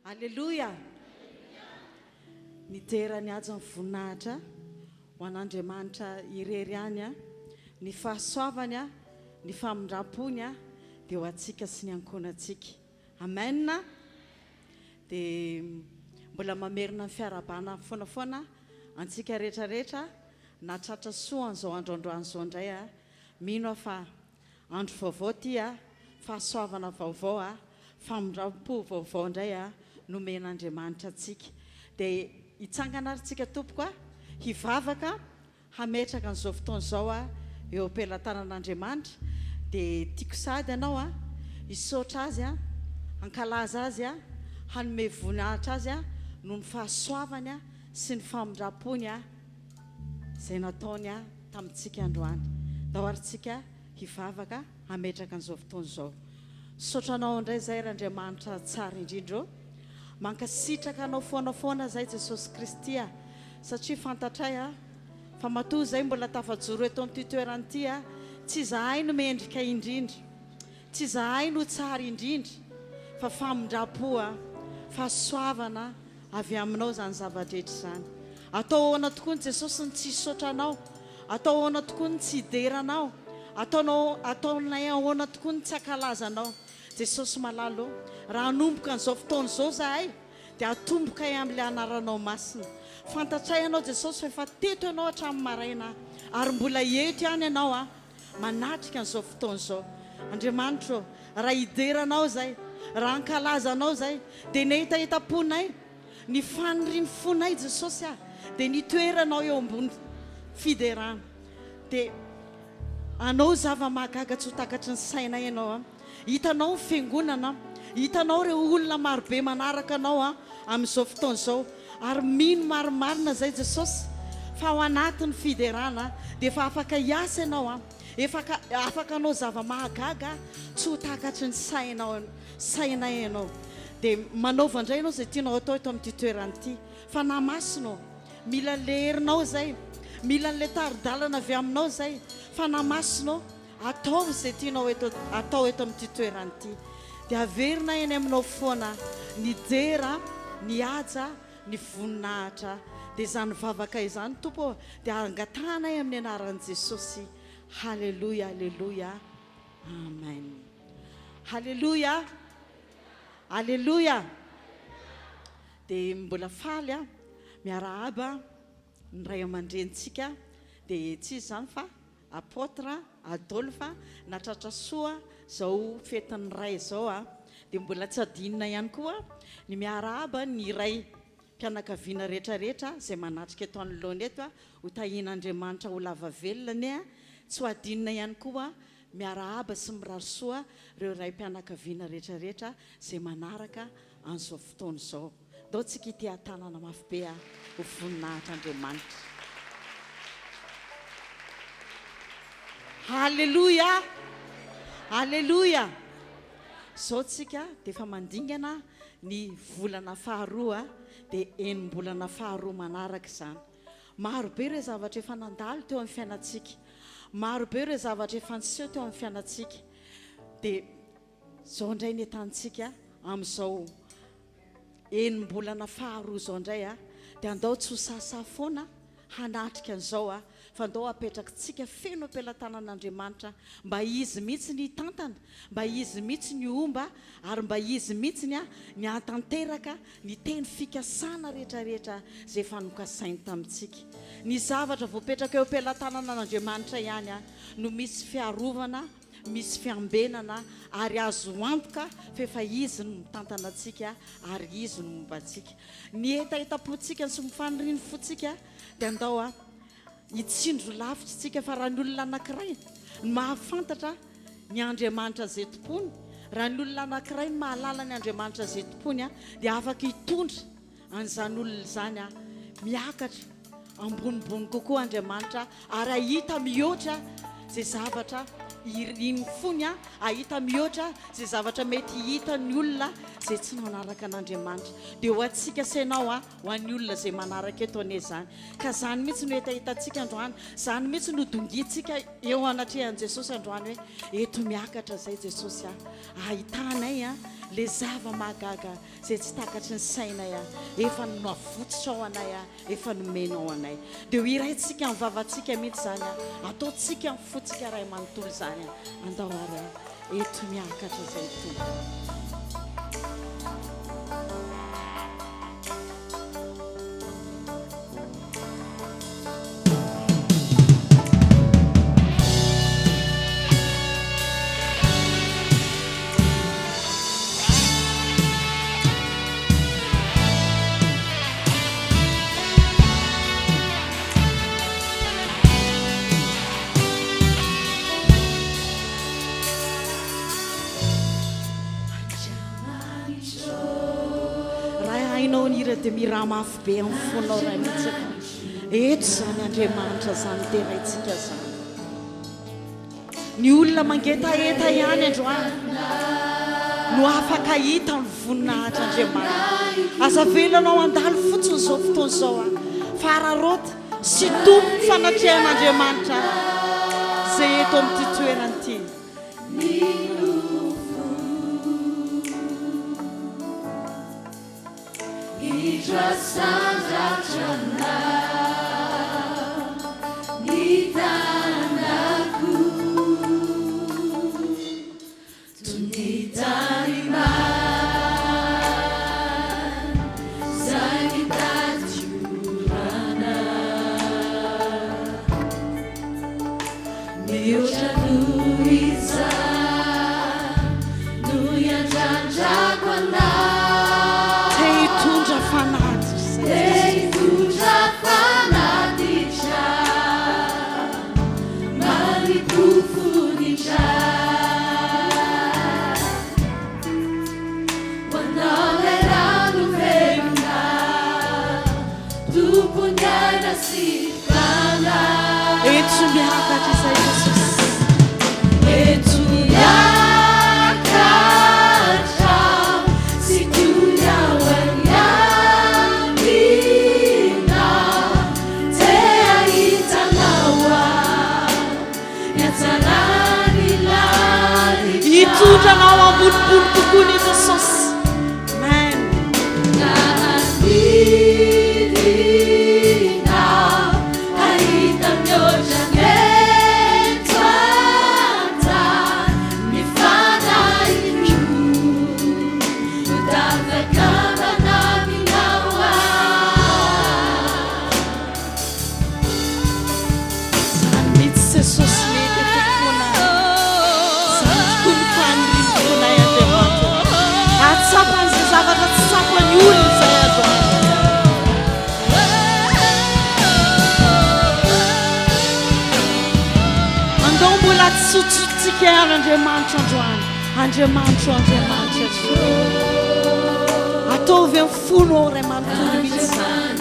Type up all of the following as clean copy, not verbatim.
Aleloia! Midera ny haja ny voninahitra ho an'Andriamanitra irery ihany, ny fahasoavany, ny famindram-pony dia ho antsika sy ny ankohonantsika. Amen! Dia mbola mamerina ny fiarahabana foana foana antsika rehetra rehetra nahatratra soa an'izao andro androany izao indray a! Mino aho fa andro vaovao ity a! Fahasoavana vaovao a! Famindram-po vaovao indray a! Nomen'Andriamanitra antsika. Dia hitsangana ary tsika tompoko a! Hivavaka hametraka an'izao fotoana izao aho eo am-pelatanan'Andriamanitra dia tiako sahady ianao a, hisaotra Azy a, hankalaza Azy a, hanome voninahitra Azy a, noho ny fahasoavany a sy ny famindram-pony a izay nataony a tamintsika androany. Ndao ary tsika hivavaka hametraka an'izao fotoana izao. Misaotra Anao indray izay ry Andriamanitra tsara indrindra ô. Mankasitraka Anao foana foana izay Jesosy Kristy a, satria fantatray a, fa matoa izay mbola tafajoro eto amin'ity toerana ity a, tsy izahay no mendrika indrindra, tsy izahay no tsara indrindra, fa famindram-po a, fahasoavana Avy aminao izany zava-drehetra izany. Atao ahoana tokoa ny Jesosy no tsy hisaotra Anao? Atao ahoana tokoa ny tsy hidera Anao? Ataonao, ataonay ahoana tokoa ny tsy hankalaza Anao? Jesosy malala ô, raha hanomboka an'izao fotoana izao izahay, dia atombokay amin'ilay Anaranao Masina. Fantatray Ianao Jesosy fa efa teto Ianao hatramin'ny maraina, ary mbola eto ihany Ianao a, manatrika an'izao fotoana izao. Andriamanitra ô, raha hidera Anao izay, raha hankalaza Anao izay, dia ny hetahetam-ponay, ny fanirian'ny fonay Jesosy ah, dia ny hitoeranao eo ambony fiderana. Dia Anao zava-mahagaga tsy ho takatry ny sainay Ianao ah. Hitanao ny fiangonana, hitanao ireo olona marobe manaraka Anao ah amin'izao fotoana izao, ary mino marimarina izay Jesosy fa ao anatin'ny fiderana dia efa afaka hiasa Ianao ah, efa afaka hanao zava-mahagaga tsy ho takatry ny sainao sainay Ianao. Dia manaova indray Ianao izay tianao atao eto amin'ity toerana ity. Fanahy Masina ô, mila an'ilay herinao izay, mila an'ilay tari-dalana avy aminao izay. Fanahy Masina ô, Ataovy izay tianao eto atao eto amin'ity toerana ity. Dia averina eny aminao foana ny dera, ny haja, ny voninahitra. Dia izany vavaka izany Tompo ô, dia angatahanay amin'ny anaran'i Jesosy. Haleloia, aleloia, amen. Haleloia, aleloia. Dia mbola faly aho miarahaba ny ray aman-drenintsika, dia tsy iza izany fa Apôtre Adolphe nahatratra soa zao fetin'ny Ray zao a! Dia mbola tsy adinona ihany koa ny miarahaba ny Ray mpianakaviana rehetra rehetra izay manatrika eto anoloana eto a! Ho tahian'Andriamanitra ho lava velona anie a! Tsy ho adinona ihany koa miarahaba sy mirary soa ireo Raim-pianakaviana rehetra rehetra izay manaraka an'izao fotoana izao. Ndao tsika hiteha-tanana mafy be a ho voninahitr' Andriamanitra. Haleloia! Haleloia! Zao tsika dia efa mandingana ny volana faharoa dia enim-bolana faharoa manaraka izany. Maro be ireo zavatra efa nandalo teo amin'ny fiainantsika. Maro be ireo zavatra efa niseho teo amin'ny fiainantsika. Dia Izao indray ny entantsika amin'izao enim-bolana faharoa izao indray a, dia andao tsy ho sahasaha foana hanatrika an'izao a, fa andao apetrakitsika feno am-pelatanan'Andriamanitra mba Izy mihitsy ny hitantana, mba Izy mihitsy ny homba ary mba Izy mihitsy ny ny hahatanteraka ny teny fikasana rehetra rehetra izay efa nokasainy tamintsika. Ny zavatra voapetraka eo am-pelatanan'Andriamanitra ihany a no misy fiarovana misy fiambenana ary azo antoka fa efa Izy no mitantana antsika ary Izy no momba antsika. Ny hetahetam-pontsika sy ny fanirian'ny fontsika dia andao a hitsindro lavitra isika fa raha ny olona anankiray no mahafantatra ny Andriamanitra izay tompoiny, raha ny olona anankiray no mahalala ny Andriamanitra izay tompoiny dia afaka hitondra an'izany olona izany aho. Miakatra ambonimbony kokoa Andriamanitra ary hahita mihoatra izay zavatra irin'ny fony aho, hahita mihoatra izay zavatra mety hitan'ny olona izay tsy manaraka an'Andriamanitra. Dia ho antsika sy ianao aho, ho an'ny olona izay manaraka eto anie izany. Ka izany mihitsy no hetahetantsika androany, izany mihitsy no dongintsika eo anatrehan'i Jesosy androany hoe, eto miakatra izay Jesosy aho, ahitanay ilay. Le zava-mahagaga izay tsy takatry ny sainay a, efa navotsitrao anay a, efa nomenao anay. Dia ho hiraintsika amin'ny vavantsika mihitsy izany a, ataontsika amin'ny fontsika iray manontolo izany a. Andao ary a, eto miakatra izay Tompo. Raha hainao ny hira dia mihirà mafy be amin'ny fonao ray mihitsy fa eto izany Andriamanitra izany deraintsika izany. Ny olona mangetaheta ihany androany no afaka hahita ny voninahitr'Andriamanitra. Aza avelanao handalo fotsiny izao fotoana izao aho, fa araraoty sy tompo ny fanatrehan'Andriamanitra izay eto amin'ity toerana ity. Te hitondra fanatitra izay Ento miakatra izay Jesosy. Ento miakatra sy toy ao an'Iamina te hahita anao aho ny hatsaran'ny lanitra. Hitondra anao ambonimbony kokoa ny Jesosy. Amen. Zany mihitsy Jesosy mety tomponay. Zany tokoa ny fanirian'ny fonay Andriamanitra. Hahatsapa an'izay zavatra tsy tsapan'ny olona izay androany. Andao mbola tsotsotsika ihany Andriamanitra androany. Andriamanitra o Andriamanitra Ataovy amin'ny fonao ray manontolo mihitsy izany.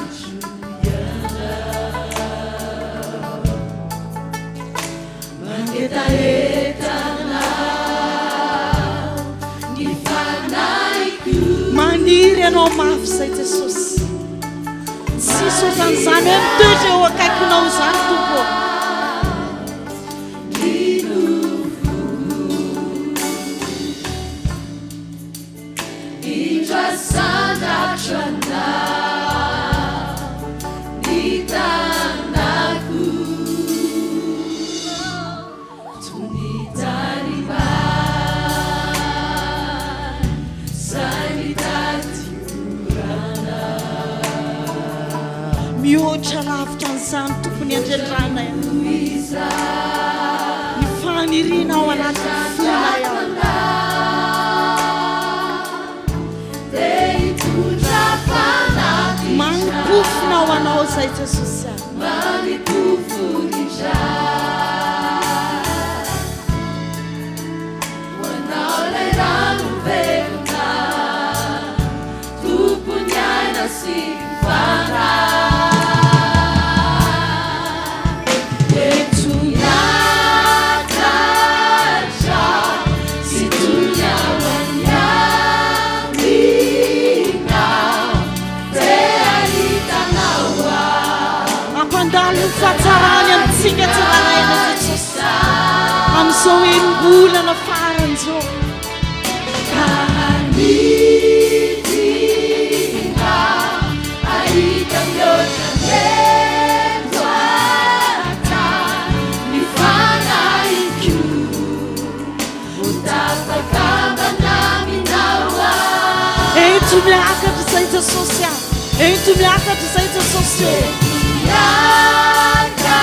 Maniry anao mafy izay Jesosy. Tsisy ohatran'izany hoe mitoetra eo akaikinao izany Tompo. Mihoatra lavitra an'izany Tompony andriandranay ny faniriana ao anatin'ny fonay ao. Mampofona ho anao izay Jesosy a. Hampandalo ny fahatsarany amintsika tsirairay anie Jesosy amin'izao enim-bolana farany izao. Anidina ahita mihoatra ny eto an-tany ny fanahiko ho tafakambana aminao aho. Ento miakatra izay Jesosy a! Ento miakatra izay Jesosy ô! Ento miakatra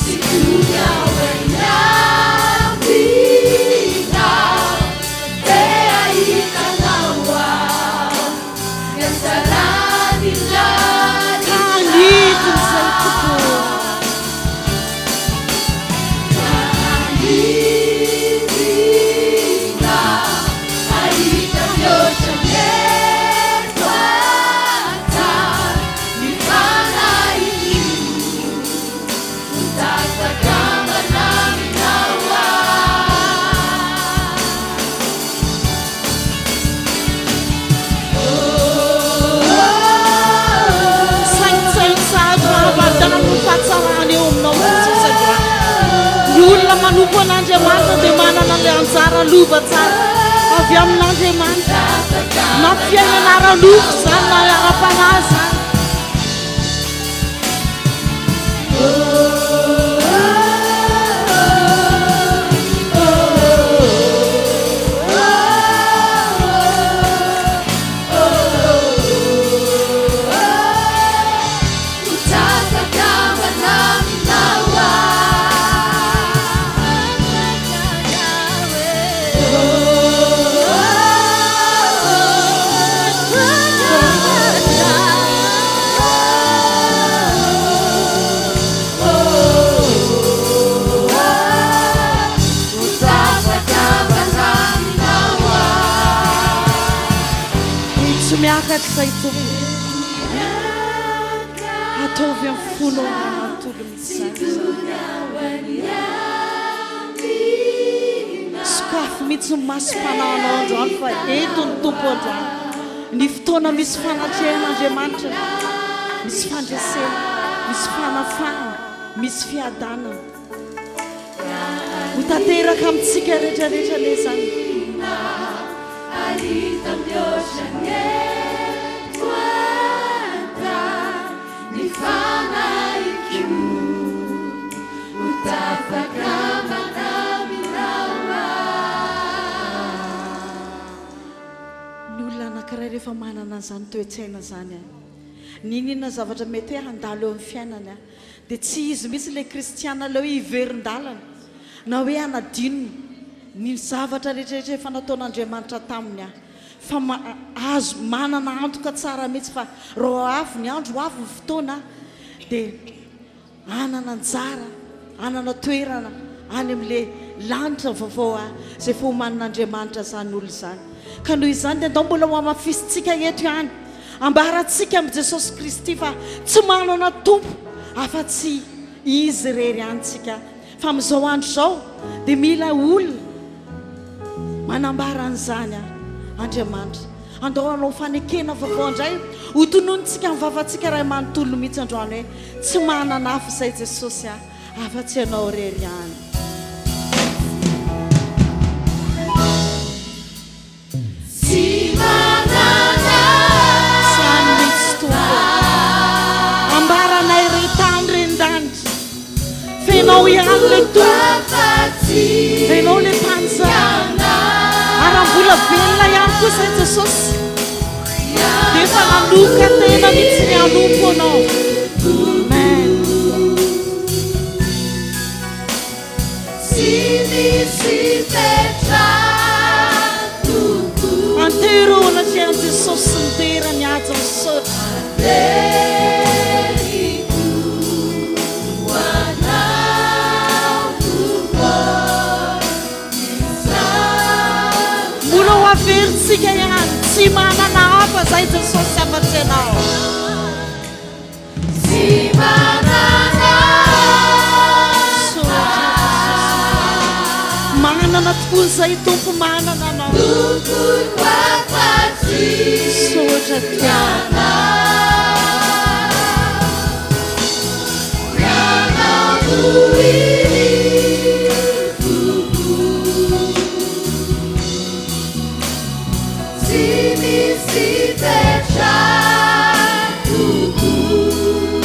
sy tonga ho eny aminao. Te hahita anao aho, ny hatsaran'ny Ka lanitra. hanidina izay Tompo ô! Hanidina hahita mihoatra ny eto an-tany ny fanahiko ho tafakambana aminao aho. Saintsaino sahady rahavadano ny fahatsarana eo aminao Jesosy androany. Ny olona manompo an'Andriamanitra dia manana ilay anjara lova tsara avy amin'Andriamanitra. Na fiainana ara-nofo izany na ara-panahy izany. Tsy miakatra izay Tompo. Ataovy amin'ny fonao iray manontolo mihitsy izany izany. Sokafy mihitsy ny masom-panahinao androany fa eto ny Tompo androany. Ny fotoana misy fanatrehan'Andriamanitra, misy fandresena, misy fanafahana, misy fiadanana. Ho tanteraka amintsika rehetra rehetra anie izany. Ny olona anankiray rehefa manana an'izany toe-tsaina izany, n'inon'inona zavatra mety hoe handalo eo amin'ny fiainany, Dia tsy izy mihitsy ilay kristiana ilay hoe hiverin-dalana na hoe hanadino ny zavatra rehetrarehetra efa nataon'Andriamanitra taminy aho. Fa azo manana antoka tsara mihitsy fa raha ho avy ny andro, ho avy ny fotoana dia hanana anjara, hanana toerana any amin'ilay lanitra vaovao aho izay efa homanin'Andriamanitra izany olona izany. Ka noho izany dia andao mbola hohamafisintsika eto ihany. Ambarantsika amin'i Jesosy Kristy fa tsy manana Tompo afa-tsy Izy irery ihany tsika. Fa amin'izao andro izao dia mila olona manambara an'izany Andriamanitra. Andao hanao fanekena vaovao indray, ho tononintsika amin'ny vavantsika iray manontolo mihitsy androany hoe, Tsy manana hafa izay Jesosy a! Afa-tsy Ianao irery ihany. Tsy manana Izany mihitsy Tompo ô. Ambaranay ry tany ry ny danitra. F'Ianao ihany ilay Tompo. Ianao ilay Mpanjaka. Ary raha mbola velona ihany koa izay Jesosy dia efa nanokan-tena mihitsy ny hanompo Anao. Amen. Tsy misy fetra Tompo. Antero eo anatrehan'i Jesosy sy ny dera ny haja misaotra. Ateriko ho Anao Tompo izao. Mbola ho averintsika ihany, tsy manana hafa zay Jesosy afa-tsy Ianao. Tsy manana Misaotra Jesosy manana tokoa izay Tompo manana anao. Tompoko afa-tsy Misaotra Tompo. Ianao. Ianao no iriko. Tsy misy fetra tokoa.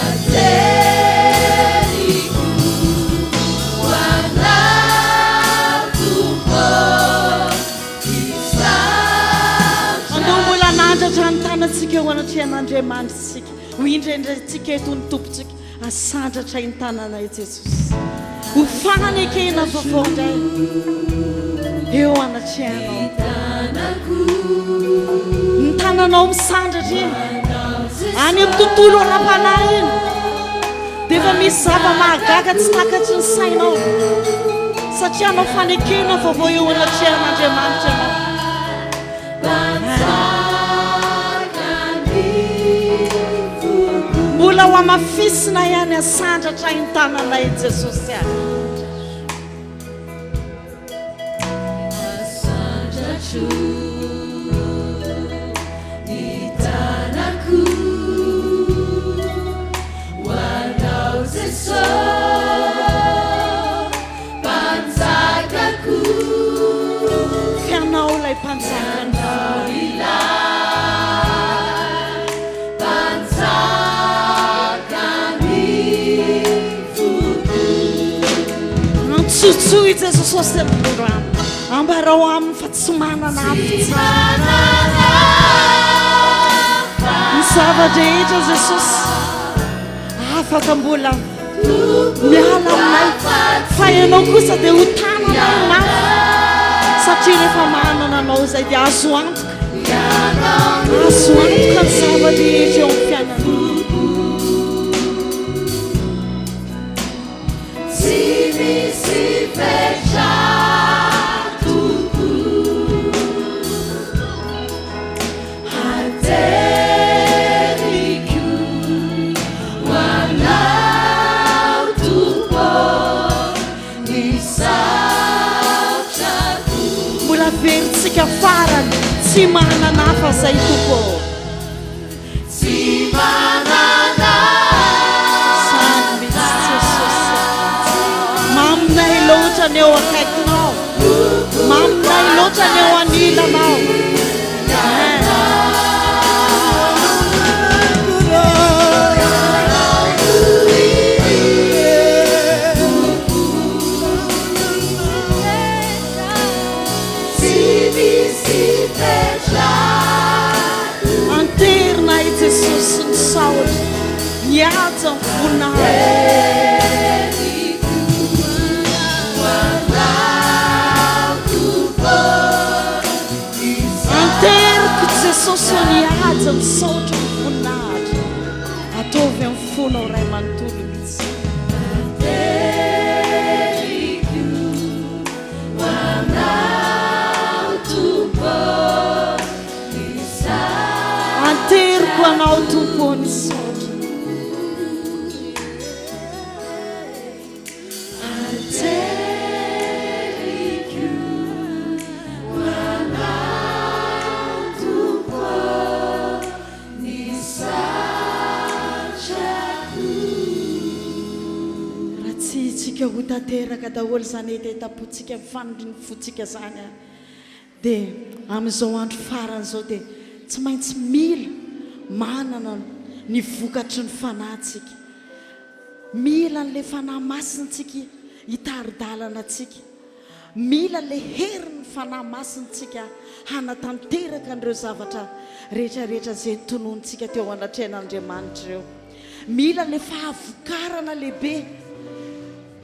Ateriko ho anao Tompo Andao Misaotra. mbola hanandratra ny tanantsika eo anatrehan'Andriamanitra isika. Ho indraindraintsika eto ny Tompontsika. Asandratra iny tananay Jesosy. Ho fanekena vaovao indray eo anatrehanao. Ny tananao misandratra iny any amin'ny tontolo ara-panahy iny dia efa misy zava-mahagaga tsy takatry ny sainao satria hanao fanekena vaovao eo anatrehan'Andriamanitra ianao. Mbola ho hamafisina ihany asandratra iny tananay Jesosy a. Asandratro ny tanako ho anao Jesosy Mpanjakako. F'ianao ilay Mpanjakan'ny Ianao ilay Mpanjakan'ny foko. Antsotsoy Jesosy androany. Ambarao aminy fa tsy manana Tsy afa-tsy. manana Ny zava-drehetra Jesosy afaka mbola miala aminay fa ianao kosa dia ho tananay mafy satria rehefa manana anao izay dia azo antoka azo antoka ny zava-drehetra eo amin'ny fiainana. Tsy misy fetra tokoa Ateriko ho anao Tompo ny saotrako. Mbola averintsika farany, tsy manana hafa izay Tompo ô. Tsy manana Izany mihitsy Jesosy a. Maminay loatra ny eo akaikinao. Maminay loatra ny eo anilanao. Tsy misy fetra. Anterina i Jesosy ny sahotra, ny haja, ny voninahitra. Anteriko Jesosy ô ny haja, ny saotra, ny voninahitra. Ataovy amin'ny fonao iray manontolo mihitsy. Anteriko anao Tompo ô ny saotra. Raha tsy isika ho tanteraka daholo izany hetahetam-pontsika mifanindry ny fontsika izany dia amin'izao andro farany izao dia tsy maintsy mila manana ny vokatry ny fanahy tsika. Mila an'ilay Fanahy Masina tsika hitari-dalana antsika. Mila ilay herin'ny Fanahy Masina tsika hanatanteraka an'ireo zavatra rehetra rehetra izay notononintsika teo anatrehan'Andriamanitra ireo. Mila ilay fahavokarana lehibe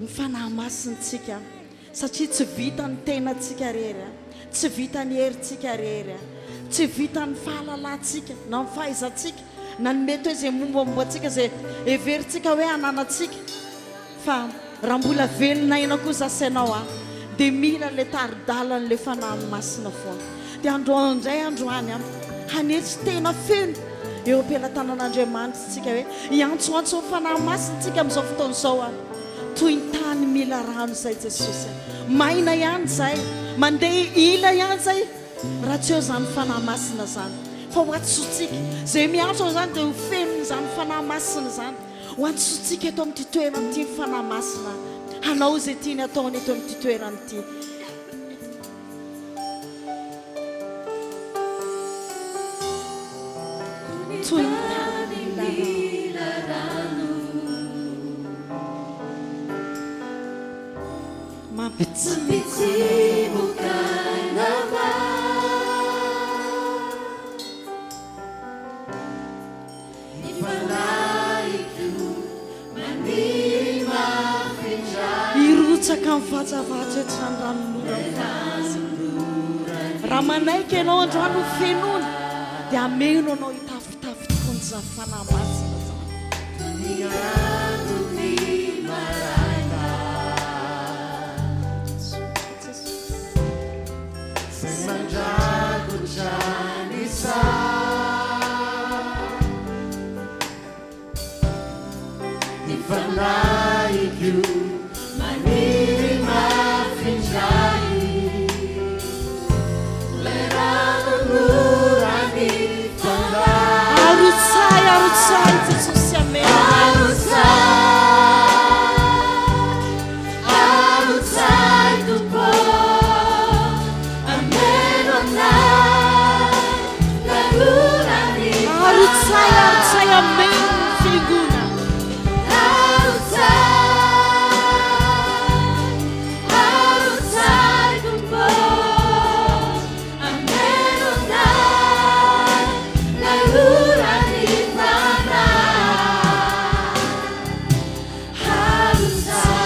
ny Fanahy Masina tsika satria tsy vitan'ny tenantsika irery, tsy vitan'ny herintsika irery, tsy vitan'ny fahalalantsika na ny fahaizantsika na ny mety hoe izay mombamomba antsika izay heverintsika hoe ananantsika fa raha mbola velona aina koa za sy ianao a dia mila ilay tari-dalan'ilay Fanahy Masina foana dia androany indray androany a hanetry tena feno eo am-pelatanan'Andriamanitra isika hoe hiantsoantso ny Fanahy Masina isika amin'izao fotoana izao a toy ny tany mila rano izay Jesosy a maina ihany izay mandeha ila ihany izay Raha tsy eo izany Fanahy Masina izany, fa ho antsointsika, izay miantso an'izany dia ho fenon'izany Fanahy Masina izany. Ho antsointsika eto amin'ity toerana ity ny Fanahy Masina, hanao izay tiany hataony eto amin'ity toerana ity. Mampitsimoka aina Ny fanahiko maniry mafy indray. Hirotsaka amin'ny vatsavatsy eto izany ranonorana fanahy. Raha manaiky ianao androany ho fenoina dia hameno anao hitafotafo tokoa izany Fanahy Masina izany. Ny andron'ny maraina. Izay mandrakotra ny saha. Ny fanahiko maniry mafy indray. Ilay rano noran'ny fanahy. Arotsahy, arotsahy Jesosy Amen. Arotsahy, arotsahy Tompo, ameno anay, ilay oran'ny fanahy. Arotsahy, arotsahy ameno ny fiangonana. Arotsahy, arotsahy Tompo, ameno anay, ilay oran'ny fanahy. Arotsahy.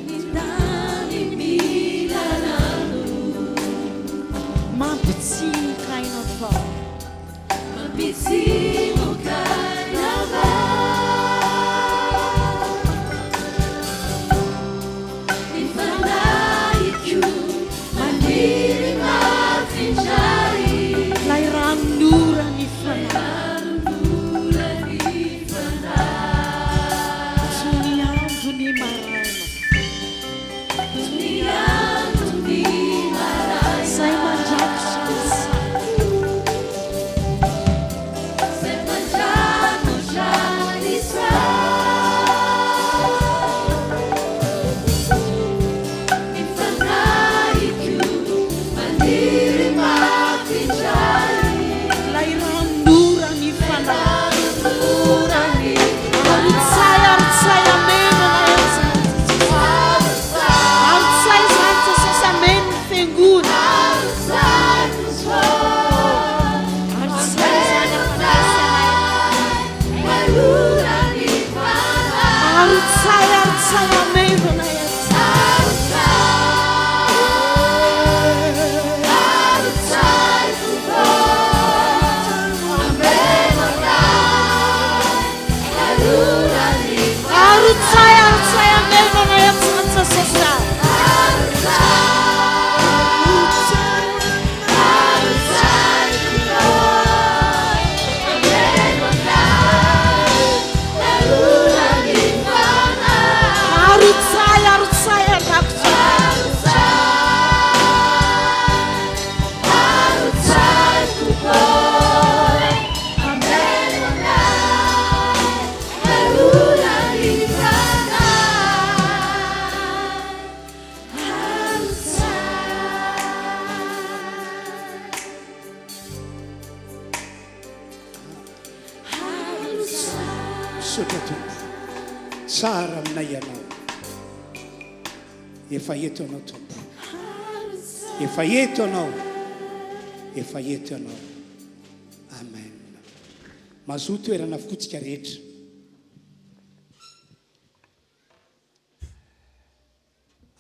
Ny tany mila rano. Mampitsimoka aina vao. Mampitsimoka aina vao. Ny fanahiko maniry mafy indray. Ilay ranonoran'ny fanahy. Ranonoran'ny fanahy. Toy ny andron'ny maraina. Toy ny andron'ny maraina. Izay mandrakotra ny saha. Izay mandrakotra ny saha. Ny fanahiko maniry mafy indray. Ilay ranonoran'ny fanahy. Ranonoran'ny Arotsahy, arotsahy ameno anay izany Jesosy. Arotsahy izany Jesosy ameno ny fiangonana. Arotsahy Tompo. Arotsahy izany afanasy anay. Oran'ny fanahy. Arotsahy, arotsahy ameno anay izany. Arotsahy Tompo. Ameno anay. Oran'ny Arotsahy, arotsahy ameno anay izany Jesosy. Arotsahy Tompo. Ameno anay. Oran'ny fanahy. Arotsahy, arotsahy andrakotra. Arotsahy Tompo. Ameno anay. Oran'ny fanahy. Arotsahy. Arotsahy. Misaotra Tompo. Tsara aminay Ianao. Efa eto Ianao Tompo. Efa eto Ianao. Efa eto Ianao. Amen. Mazoa toerana avokoa tsika rehetra.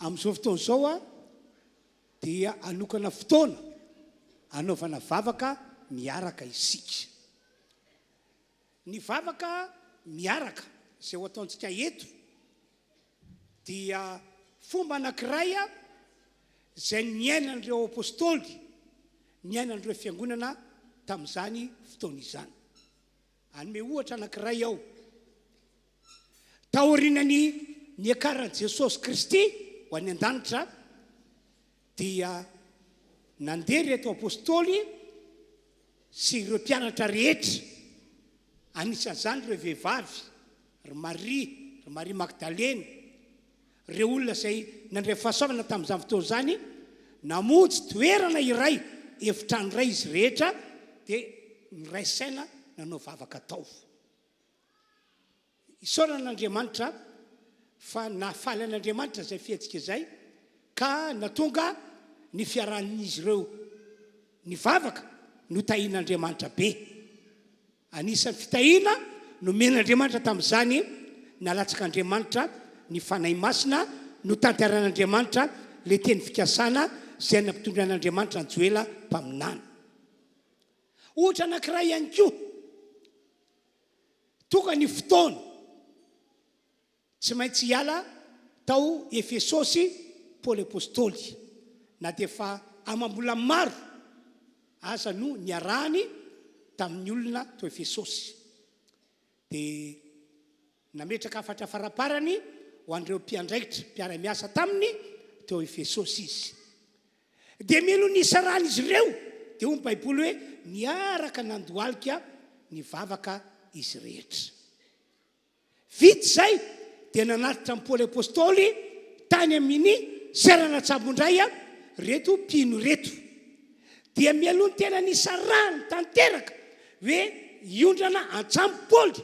Amin'izao fotoana izao aho dia hanokana fotoana hanaovana vavaka miaraka isika. Ny vavaka miaraka izay ho ataontsika eto dia fomba anankiray izay niainan'ireo apostoly, niainan'ireo fiangonana tamin'izany fotoana izany. Hanome ohatra anankiray aho. Taorian'ny niakaran'i Jesosy Kristy ho any an-danitra dia nandeha ireto apostoly sy ireo mpianatra rehetra, anisan'izany ireo vehivavy, ry Maria, ry Maria Magdalena, ireo olona izay nandray fahasoavana tamin'izany fotoana izany, namonjy toerana iray, efitrano iray izy rehetra, dia niray saina nanao vavaka tao. Isaorana an'Andriamanitra fa nahafaly an'Andriamanitra izay fihetsika izay ka natonga ny fiarahan'izy ireo nivavaka notahian'Andriamanitra be. Anisan'ny fitahiana nomen'Andriamanitra tamin'izany, nalatsak'Andriamanitra ny Fanahy Masina, notanterahin'Andriamanitra ilay teny fikasana izay nampitondran'Andriamanitra an'i Joela mpaminany. Ohatra anankiray ihany koa, tonga ny fotoana Tsy maintsy hiala tao Efesosy Paoly Apostoly, na dia efa amam-bolana maro aza no niarahany tamin'ny olona tao Efesosy. Dia nametraka hafatra faramparany ho an'ireo mpiandraikitra mpiara-miasa taminy tao Efesosy izy. Dia mino ny nisarahan'izy ireo, dia hoy ny Baiboly hoe, Niaraka nandohalika nivavaka izy rehetra. Vita izay dia nanatitra an'i Paoly Apostoly tany amin'ny seranan-tsambo indray ireto mpino ireto. Dia mialoha ny tena nisarahany tanteraka hoe hiondrana an-tsambo Paoly,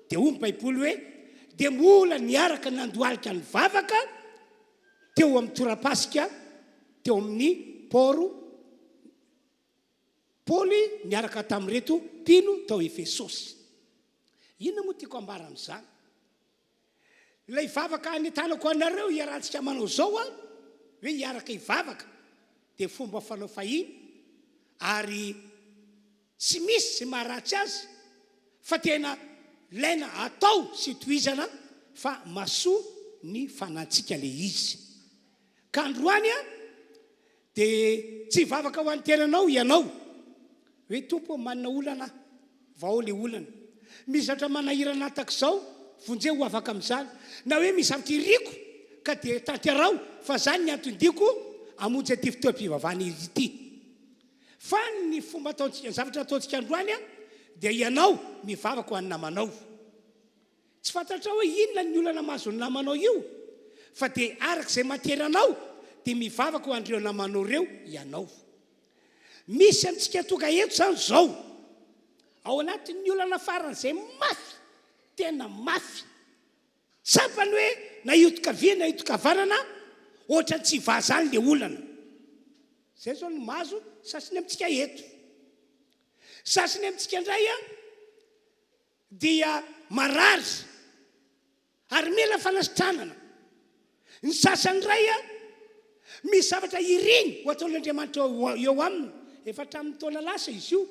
dia hoy ny Baiboly hoe, dia mbola niaraka nandohalika nivavaka teo amin'ny torapasika teo amin'ny port Paoly niaraka tamin'ireto mpino tao Efesosy. Inona moa tiako ambara amin'izany? Ilay vavaka anentanako anareo hiarahantsika manao izao an, hoe hiaraka hivavaka dia fomba fanao fahiny ary tsy misy izay maharatsy azy fa tena ilaina atao sy tohizana fa mahasoa ny fanantsika ilay izy. Ka androany an, Dia tsy hivavaka ho an'ny tenanao ianao hoe, Tompo ô, manana olana aho, vahao ilay olana. Misy zavatra manahirana ahy tahaka izao, vonjeo ho afaka amin'izany. Na hoe misy zavatra iriko ka dia tanteraho fa izany ny anton-diako hamonjy an'ity fotoam-pivavahana ity. Fa ny fomba ataontsika, ny zavatra ataontsika androany dia ianao mivavaka ho an'ny namanao. Tsy fantatrao hoe inona ny olana mahazo ny namanao io fa dia araka izay matery anao dia mivavaka ho an'ireo namanao ireo ianao. Misy amintsika tonga eto izany izao ao anatin'ny olana faran'izay mafy, tena mafy. Tsapany hoe na hiotin-kavia na hiotin-kavanana ohatran'ny tsy hivaha izany ilay olana. Izay izao no mahazo sasany amintsika eto. Sasany amintsika indray an, dia marary ary mila fanasitranana. Ny sasany indray misy zavatra iriny ho ataon'Andriamanitra eo aminy. Efa hatramin'ny taona lasa izy io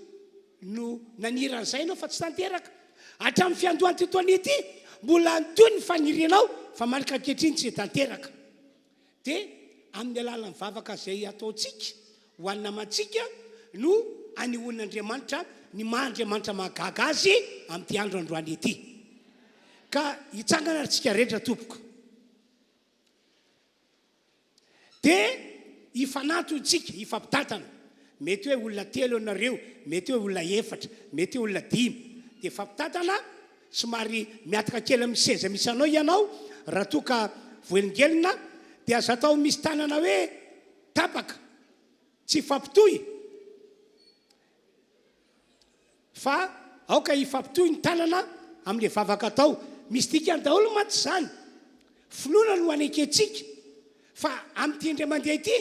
no naniry an'izay ianao fa tsy tanteraka. Hatramin'ny fiandohan'ity taona ity, mbola nitohy ny fanirianao fa mandraka ankehitriny tsy tanteraka. Dia amin'ny alalan'ny vavaka izay ataontsika ho an'ny namantsika no anehoan'Andriamanitra ny maha Andriamanitra mahagaga Azy amin'ity andro androany ity. Ka hitsangana ary tsika rehetra tompoko. Dia hifanantona isika, hifampitantana. Mety hoe olona telo ianareo, mety hoe olona efatra, mety hoe olona dimy. Dia hifampitantana. Somary mihataka kely amin'ny seza misy anao ianao raha toa ka voelingelina dia aza atao misy tanana hoe tapaka, tsy hifampitohy fa aoka hifampitohy ny tanana amin'ilay vavaka atao. Misy dikany daholo mantsy izany. Finoana no anekentsika fa amin'ity indray mandeha ity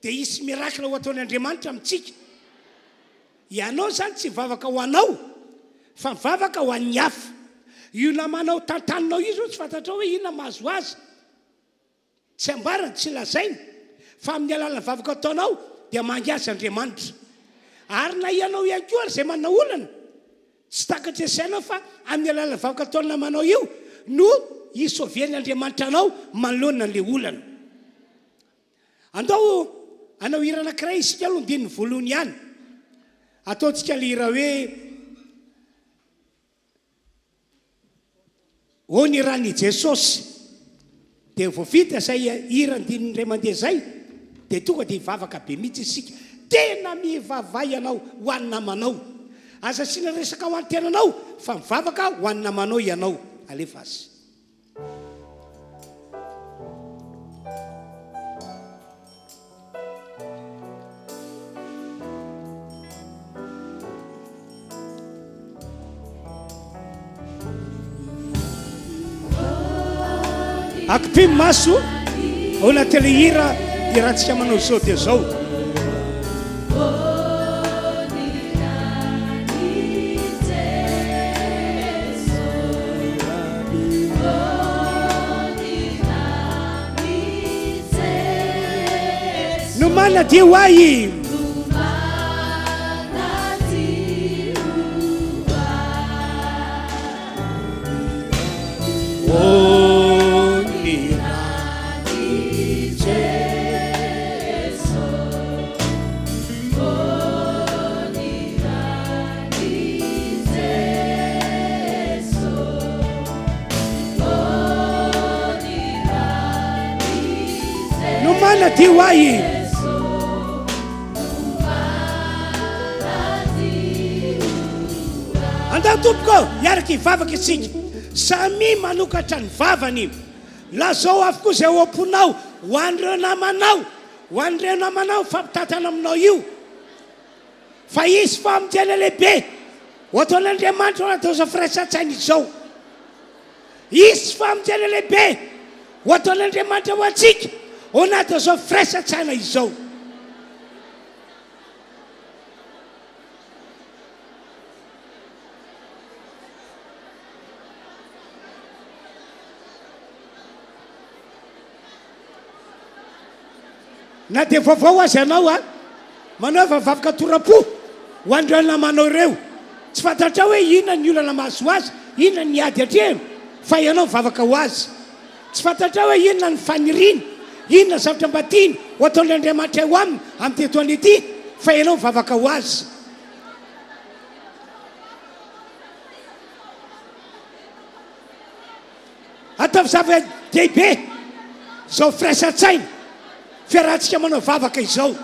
dia hisy miracle ho ataon'Andriamanitra amintsika. Ianao izany tsy mivavaka ho anao fa mivavaka ho an'ny hafa. Io namanao tantaninao io izao tsy fantatrao hoe inona mahazo azy. Tsy ambarany, tsy lazainy fa amin'ny alalan'ny vavaka ataonao dia mangy azy Andriamanitra. Ary na ianao ihany koa ary izay manana olana, tsy takatry ny sainao fa amin'ny alalan'ny vavaka ataon'ny namanao io no hi-sauver-n'Andriamanitra anao manoloana an'ilay olana. Andao hanao hira anankiray isika aloha, andininy voalohany ihany. Ataontsika ilay hira hoe Ô ny ran'i Jesosy. Dia vao vita izay hira andininy indray mandeha izay, dia tonga dia hivavaka be mihitsy isika. Tena mivavaha ianao ho an'ny namanao. Aza asiana resaka ho an'ny tenanao fa mivavaka ho an'ny namanao ianao. Alefa azy. Akipio ny maso ao anatin'ilay hira iarahantsika manao izao dia izao. Nomana dia ho ahy. Oh, ny ran'i Jeso. Oh, ny ran'i Jeso. Oh, ny ran'i Jeso. Nomana dia ho ahy. Andao tompoko ô, hiaraka hivavaka isika. Samia manokatra ny vavany. Lazao avokoa izay ao am-ponao ho an'ireo namanao, ho an'ireo namanao mifampitantana aminao io. Fa hisy famonjena lehibe ho ataon'Andriamanitra ao anatin'izao firaisan-tsaina izao. Hisy famonjena lehibe ho ataon'Andriamanitra ho antsika ao anatin'izao firaisan-tsaina izao. Na dia vaovao aza ianao a, manaova vavaka tora-po ho an'ireo namanao ireo. Tsy fantatrao hoe inona ny olana mahazo azy, inona ny ady atrehiny, fa ianao mivavaka ho azy. Tsy fantatrao hoe inona ny faniriany, inona ny zavatra mba tiany ho ataon'Andriamanitra eo aminy amin'ity taona ity, fa ianao mivavaka ho azy. Ataovy zava-dehibe izao firaisan-tsaina fiarahantsika manao vavaka izao.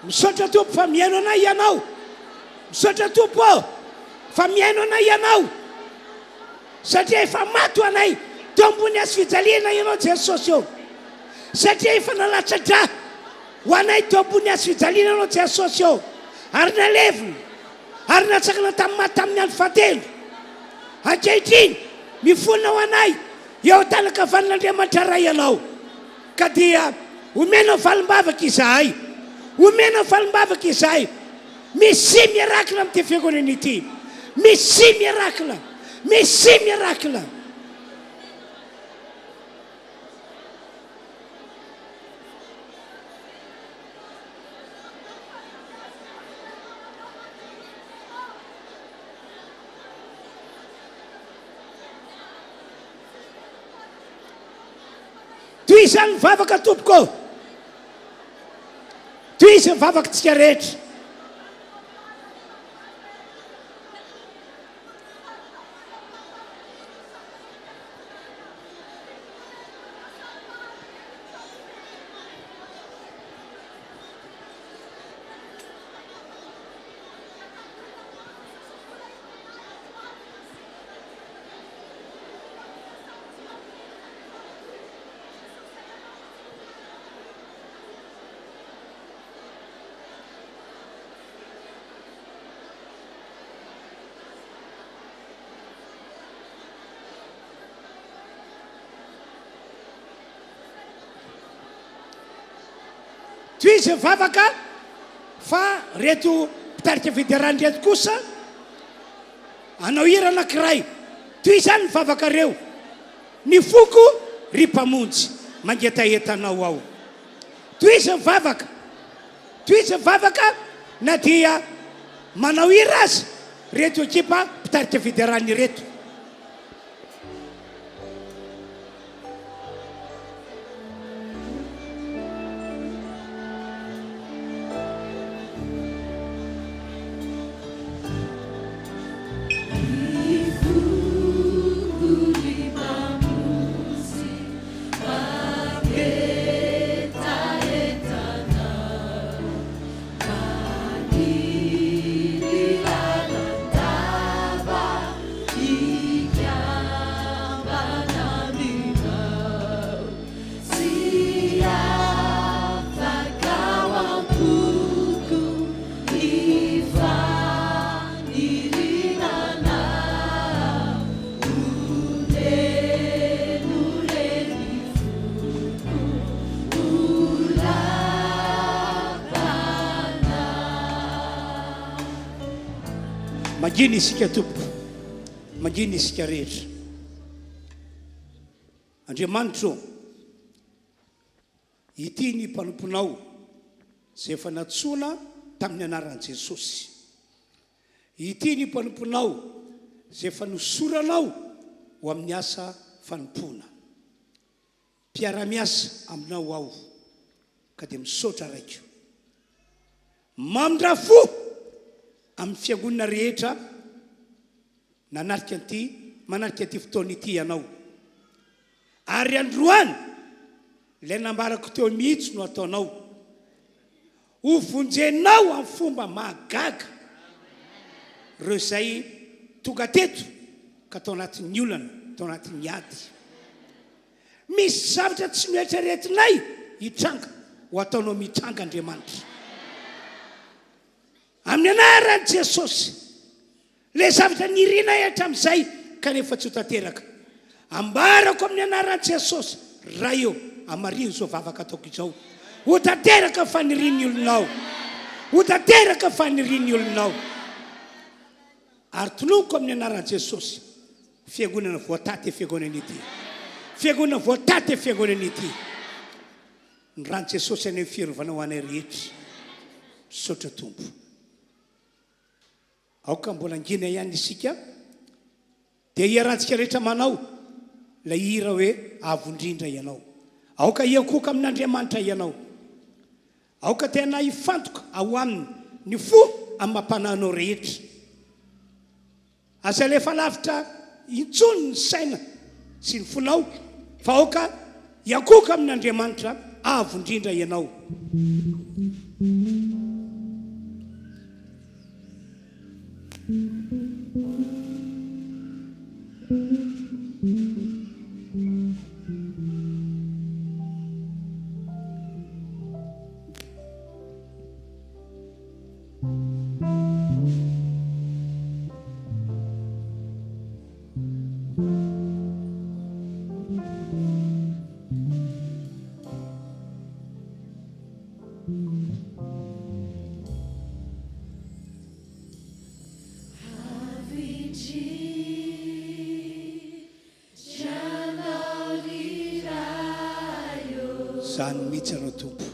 Misaotra Tompo fa mihaino anay Ianao. Misaotra Tompo ô fa mihaino anay Ianao. Satria efa maty ho anay teo ambony hazo fijaliana Ianao Jesosy ô. Satria efa nalatsa-drà ho anay teo ambony hazo fijaliana Ianao Jesosy ô. Ary nalevina ary natsangana tamin'ny maty tamin'ny andro fahatelo. Ankehitriny mifona ho anay eo an-tanan-kavanan'Andriamanitra Ray Ianao. Ka dia omenao valim-bavaka izahay. Omenao valim-bavaka izahay. Misy miracle amin'ity fiangonana ity. Misy miracle. Misy miracle. Tohizany ny vavaka tompoko ô! Tohizo ny vavakitsika rehetra. Tohizo ny vavaka fa reto mpitarika fiderana ireto kosa hanao hira anankiray. Toy izany ny vavakareo. Ny foko, ry Mpamonjy, mangetaheta Anao aho. Tohizo ny vavaka. Tohizo ny vavaka na dia manao hira aza ireto ekipa mpitarika fiderana ireto. Mangina isika tompoko, mangina isika rehetra. Andriamanitra ô, ity ny mpanomponao izay efa nantsoina tamin'ny anaran'i Jesosy. Ity ny mpanomponao izay efa nosoranao ho amin'ny asa fanompoana. Mpiara-miasa aminao aho ka dia misaotra Raiko. Mamindrà fo amin'ny fiangonana rehetra nanatrika an'ity manatrika ity fotoana ity ianao. Ary androany ilay nambarako teo mihitsy no ataonao. Ho vonjenao amin'ny fomba mahagaga ireo izay tonga teto ka tao anatin'ny olana, tao anatin'ny ady. Misy zavatra tsy noeritreretinay hitranga, ho ataonao mitranga Andriamanitra. Amin'ny anaran'i Jesosy. Ilay zavatra nirinay hatramin'izay kanefa tsy ho tanteraka. Ambarako amin'ny anaran'i Jesosy, Ray ô, amarino izao vavaka ataoko izao. Ho tanteraka ny fanirian'ny olonao. Ho tanteraka ny fanirian'ny olonao. Ary tononiko amin'ny anaran'i Jesosy, fiangonana voatahy ity fiangonana ity. Fiangonana voatahy ity fiangonana ity. Ny ran'i Jesosy anie ho fiarovana ho anay rehetra. Misaotra Tompo. Aoka mbola hangina ihany isika dia iarahantsika rehetra manao ilay hira hoe Avo indrindra Ianao. Aoka hiankohoka amin'Andriamanitra ianao. Aoka tena hifantoka ao Aminy ny fo amam-panahinao rehetra. Aza alefa lavitra intsony ny saina sy ny fonao fa aoka hiankohoka amin'Andriamanitra Avo indrindra ianao. Zany mihitsy anao Tompo.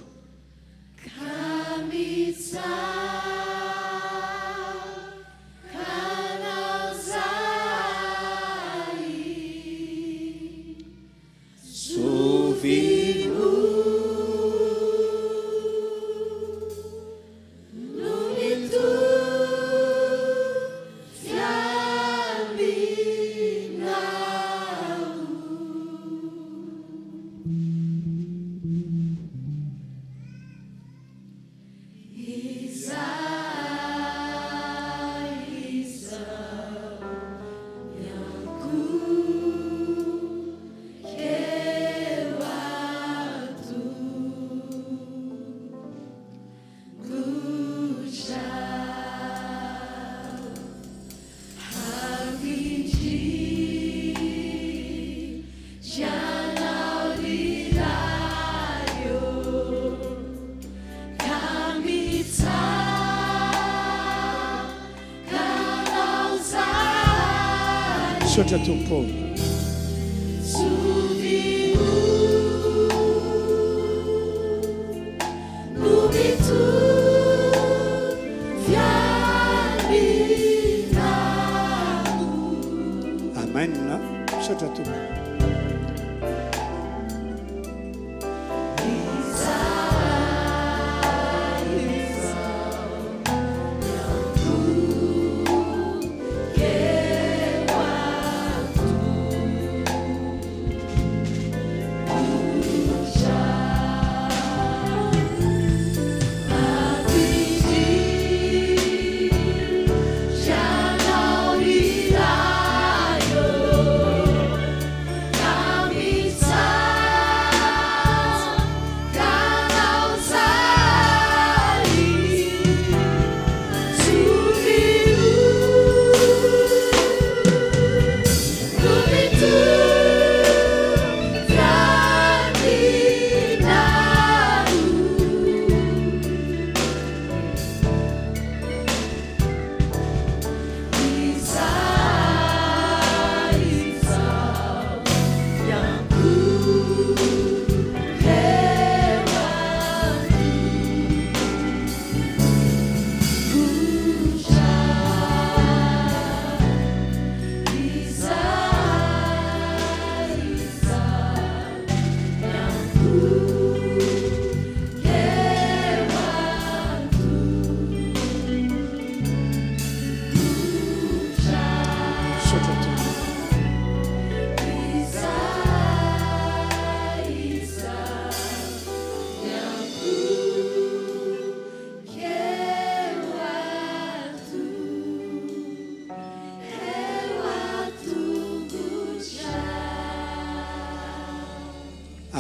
Misaotra Tompo ô. Amen. Misaotra Tompo.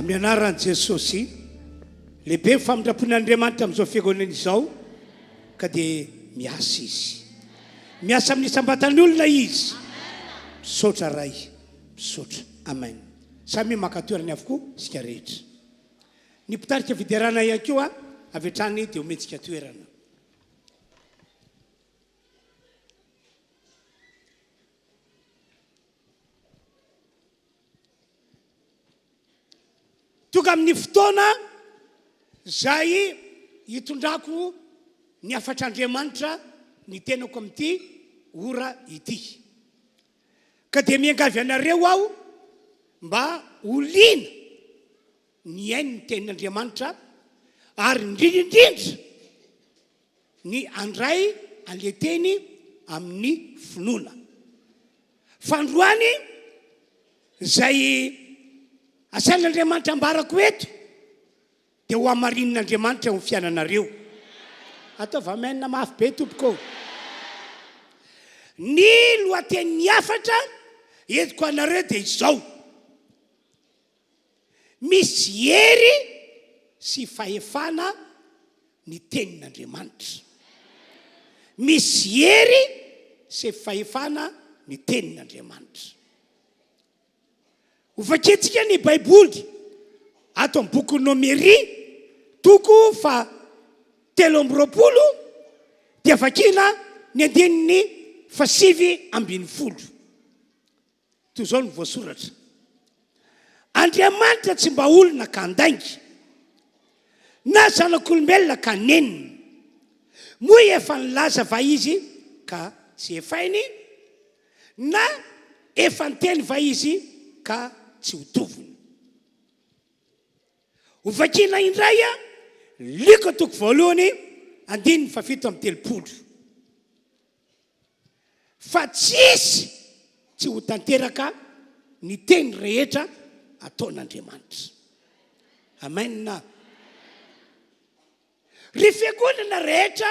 Amin'ny anaran'i Jesosy, lehibe ny famindram-pon'Andriamanitra amin'izao fiangonana izao ka dia miasa Izy. Miasa amin'ny isam-batan'olona Izy. Misaotra Ray, misaotra. Amen. Samy maka toerany avokoa isika rehetra. Ny mpitarika fiderana ihany koa avy hatrany dia omentsika toerana. Tonga amin'ny fotoana izay hitondrako ny hafatr'Andriamanitra ny tenako amin'ity ora ity. Ka dia miangavy anareo aho mba ho liana nihaino ny tenin'Andriamanitra ary indrindra indrindra ny handray an'ilay teny amin'ny finoana. Fa androany izay asain'Andriamanitra ambarako eto dia ho hamarinin'Andriamanitra eo amin'ny fiainanareo. Ataovy amen mafy be tompoko ô. Ny lohatenin'ny hafatra entiko anareo dia izao. Misy hery sy fahefana ny tenin'Andriamanitra. Misy hery sy fahefana ny tenin'Andriamanitra. Hovakintsika ny Baiboly ato amin'ny bokin'ny Nomery, toko faha 23, dia vakina ny andininy faha 19. Toy izao no voasoratra, Andriamanitra tsy mba olona ka handainga, na zanak'olombelona ka hanenina. Moa efa nilaza va izy ka tsy efainy, na efa niteny va izy ka tsy ho tovony? Hovakiana indray Lioka toko voalohany andininy fahafito amby telopolo. Fa tsy hisy tsy ho tanteraka ny teny rehetra ataon'Andriamanitra. Amen. Ry fiangonana rehetra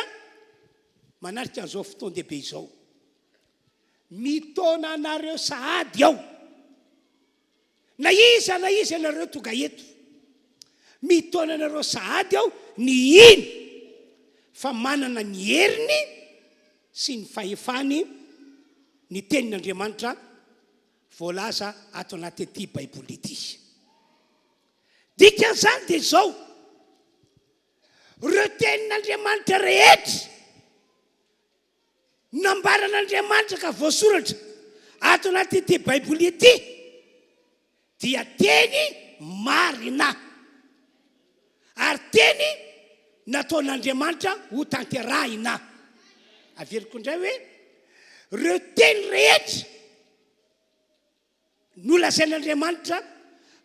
manatrika an'izao fotoan-dehibe izao, mitaona anareo sahady aho. Na iza na iza ianareo tonga eto, mitaona anareo sahady aho ny hino fa manana ny heriny sy ny fahefany ny tenin'Andriamanitra voalaza ato anatin'ity Baiboly ity. Dikan'izany dia izao, ireo tenin'Andriamanitra rehetra Nambaran'Andriamanitra ka voasoratra ato anatin'ity Baiboly ity dia teny marina ary teny nataon'Andriamanitra ho tanterahina. Averiko indray hoe ireo teny rehetra Nolazain'Andriamanitra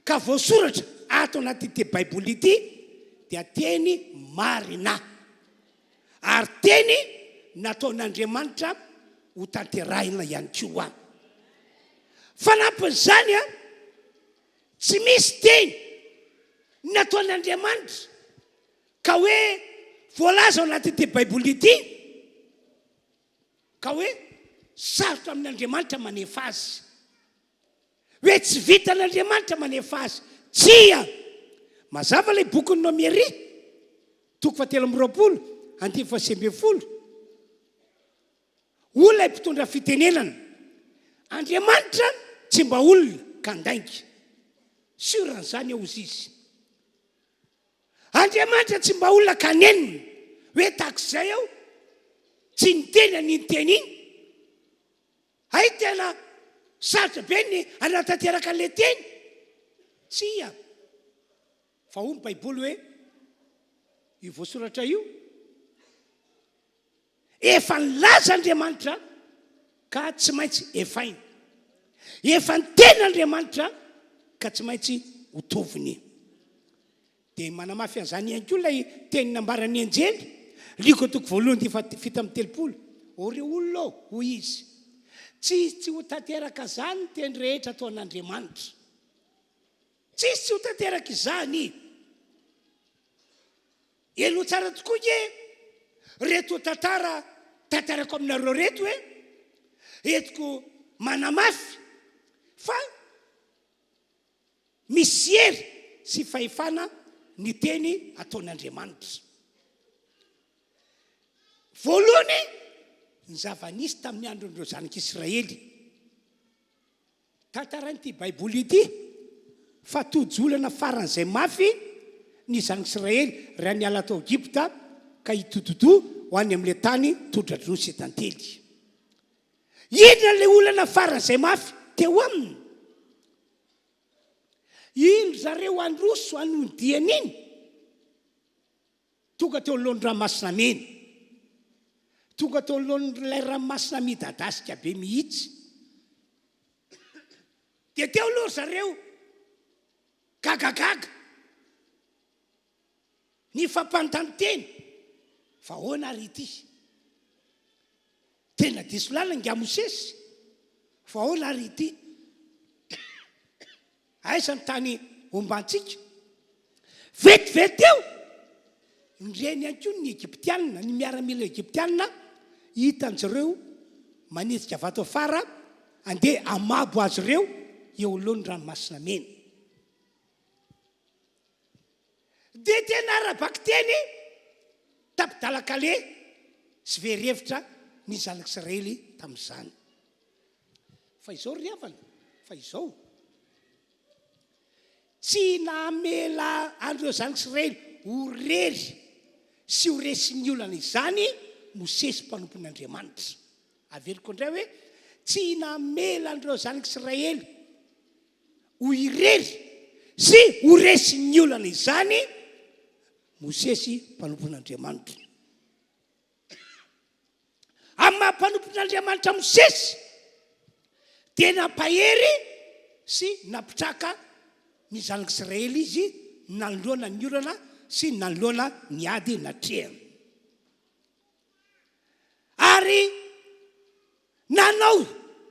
ka voasoratra ato anatin'ity Baiboly ity dia teny marina ary teny nataon'Andriamanitra ho tanterahina ihany koa. Fanampin'izany, tsy misy teny nataon'Andriamanitra ka hoe voalaza ao anatin'ity Baiboly ity Ka hoe sarotra amin'Andriamanitra manefa azy. Hoe tsy vitan'Andriamanitra manefa azy. Tsia! Mazava ilay bokin'ny Nomery, toko fahatelo amby roapolo, andininy fahasivy ambin'ny folo. Hoy ilay mpitondra fitenenana, Andriamanitra tsy mba olona ka handainga. Sûr an'izany aho hozy izy. Andriamanitra tsy mba olona ka nenina hoe tahak'izay aho tsy niteny an'iny teny iny. Hay tena sarotra be ny hanatanteraka an'ilay teny. Tsia. Fa hoy ny Baiboly hoe io voasoratra io Efa nilaza Andriamanitra ka tsy maintsy efainy. Efa niteny Andriamanitra ka tsy maintsy hotoviny. Dia manamafy an'izany ihany koa ilay teny nambaran'ny anjely, Lioka toko voalohany dia 37, Ô ry olona ô, hoy izy, tsy tsy ho tanteraka izany ny teny rehetra ataon'Andriamanitra. Tsisy tsy ho tanteraka izany. Henoy tsara tokoa nge reto tantara tantaraiko aminareo reto e! Entiko manamafy fa misy hery. sy fahefana ny teny ataon'Andriamanitra. Voalohany, ny zava-nisy tamin'ny andron'ireo zanak'Israely. Tantarain'ity Baiboly ity fa tojo olana faran'izay mafy ny zanak'Israely raha niala tao Egypta ka hitodi-doha ho any amin'ilay tany tondra-dronono sy tantely. Inona ilay olana faran'izay mafy teo aminy? Iny ry zareo handroso hanohy ny diany iny. Tonga teo anoloan'ny Ranomasina Mena. Tonga teo anoloan'ilay ranomasina midadasika be mihitsy. Dia teo aloha ry zareo gagagaga. Nifampanontany tena, fa ahoana ary ity? Tena diso lalana ingahy Mosesy, fa ahoana ary ity? Aiza ny tany hombantsika? Vetivety teo, nireny ihany koa ny Egyptiana, ny miaramila Egyptiana, hitan-dry ireo manetsika vato afara handeha hamabo azy ireo eo anoloan'ny Ranomasina Mena. Dia tena ara-bakiteny tapi-dalan-kaleha sy very hevitra ny zanak'Israely tamin'izany. Fa izao ry havana, fa izao, tsy namela an'ireo zanak'Israely ho rery sy ho resin'ny olana izany Mosesy mpanompon'Andriamanitra. Averiko indray hoe, tsy namela an'ireo zanak'Israely ho irery sy ho resin'ny olana izany Mosesy mpanompon'Andriamanitra. Amin'ny maha mpanompon'Andriamanitra Mosesy dia nampahery sy nampitraka ny zanak'Israely izy nanoloana ny olana sy nanoloana ny ady natrehany. Ary nanao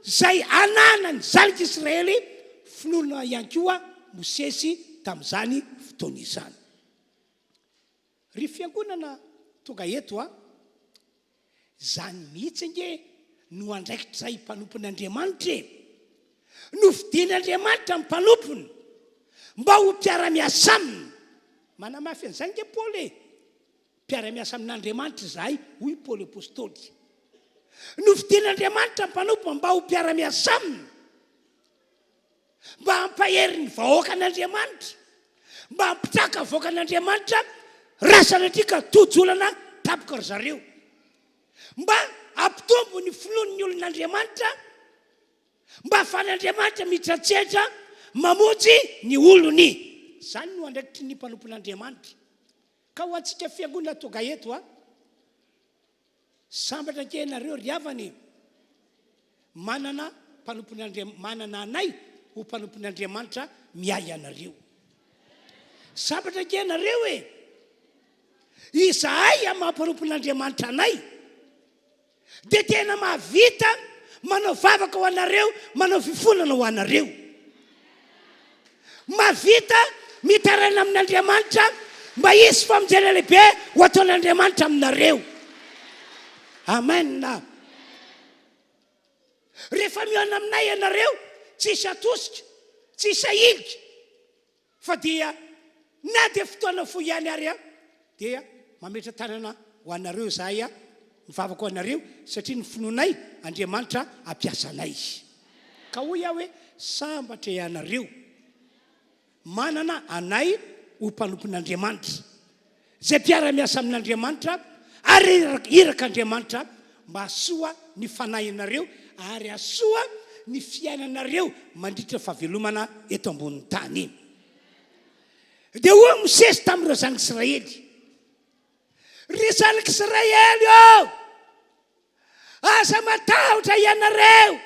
izay ananan'ny zanak'Israely finoana ihany koa Mosesy tamin'izany fotoana izany. Ry fiangonana tonga eto a! Izany mihitsy ange no andraikitr'izay mpanompon'Andriamanitra e! Nofidin'Andriamanitra ny mpanompony mba ho mpiara-miasa aminy. Manamafy an'izany ange Paoly e! Mpiara-miasa amin'Andriamanitra izahay, hoy Paoly Apostoly. Nofidin'Andriamanitra ny mpanompony mba ho mpiara-miasa aminy. Mba hampahery ny vahoakan'Andriamanitra, mba hampitraka vahoakan'Andriamanitra raha sanatria ka tojo olana tampoka ry zareo. Mba hampitombo ny finoan'ny olon'Andriamanitra, mba hahafahan'Andriamanitra miditra an-tsehatra mamonjy ny olony. Izany no andraikitry ny mpanompon'Andriamanitra. Ka ho antsika fiangonana tonga eto a, Sambatra ange ianareo ry havana e! Manana mpanompon'Andria, manana anay ho mpanompon'Andriamanitra miahy anareo. Sambatra ange ianareo e! Izahay amin'ny maha mpanompon'Andriamanitra anay dia tena mahavita manao vavaka ho anareo, manao fifonana ho anareo. Mahavita mitaraina amin'Andriamanitra mba hisy famonjena lehibe ho ataon'Andriamanitra aminareo. Amen. Rehefa mihaona aminay ianareo, tsy hisy atosika, tsy hisy ahilika. Fa dia na dia fotoana fohy ihany ary aho dia mametra-tanana ho anareo izahay, mivavaka ho anareo satria ny finoanay Andriamanitra hampiasa anay. Ka hoy aho hoe sambatra ianareo manana anay ho mpanompon'Andriamanitra, izay mpiara-miasa amin'Andriamanitra ary irak'Andriamanitra mba hahasoa ny fanahinareo ary hahasoa ny fiainanareo mandritra ny fahavelomana eto ambonin'ny tany. Dia hoy Mosesy tamin'ireo zanak'Israely, Ry zanak'Israely ô, aza matahotra ianareo,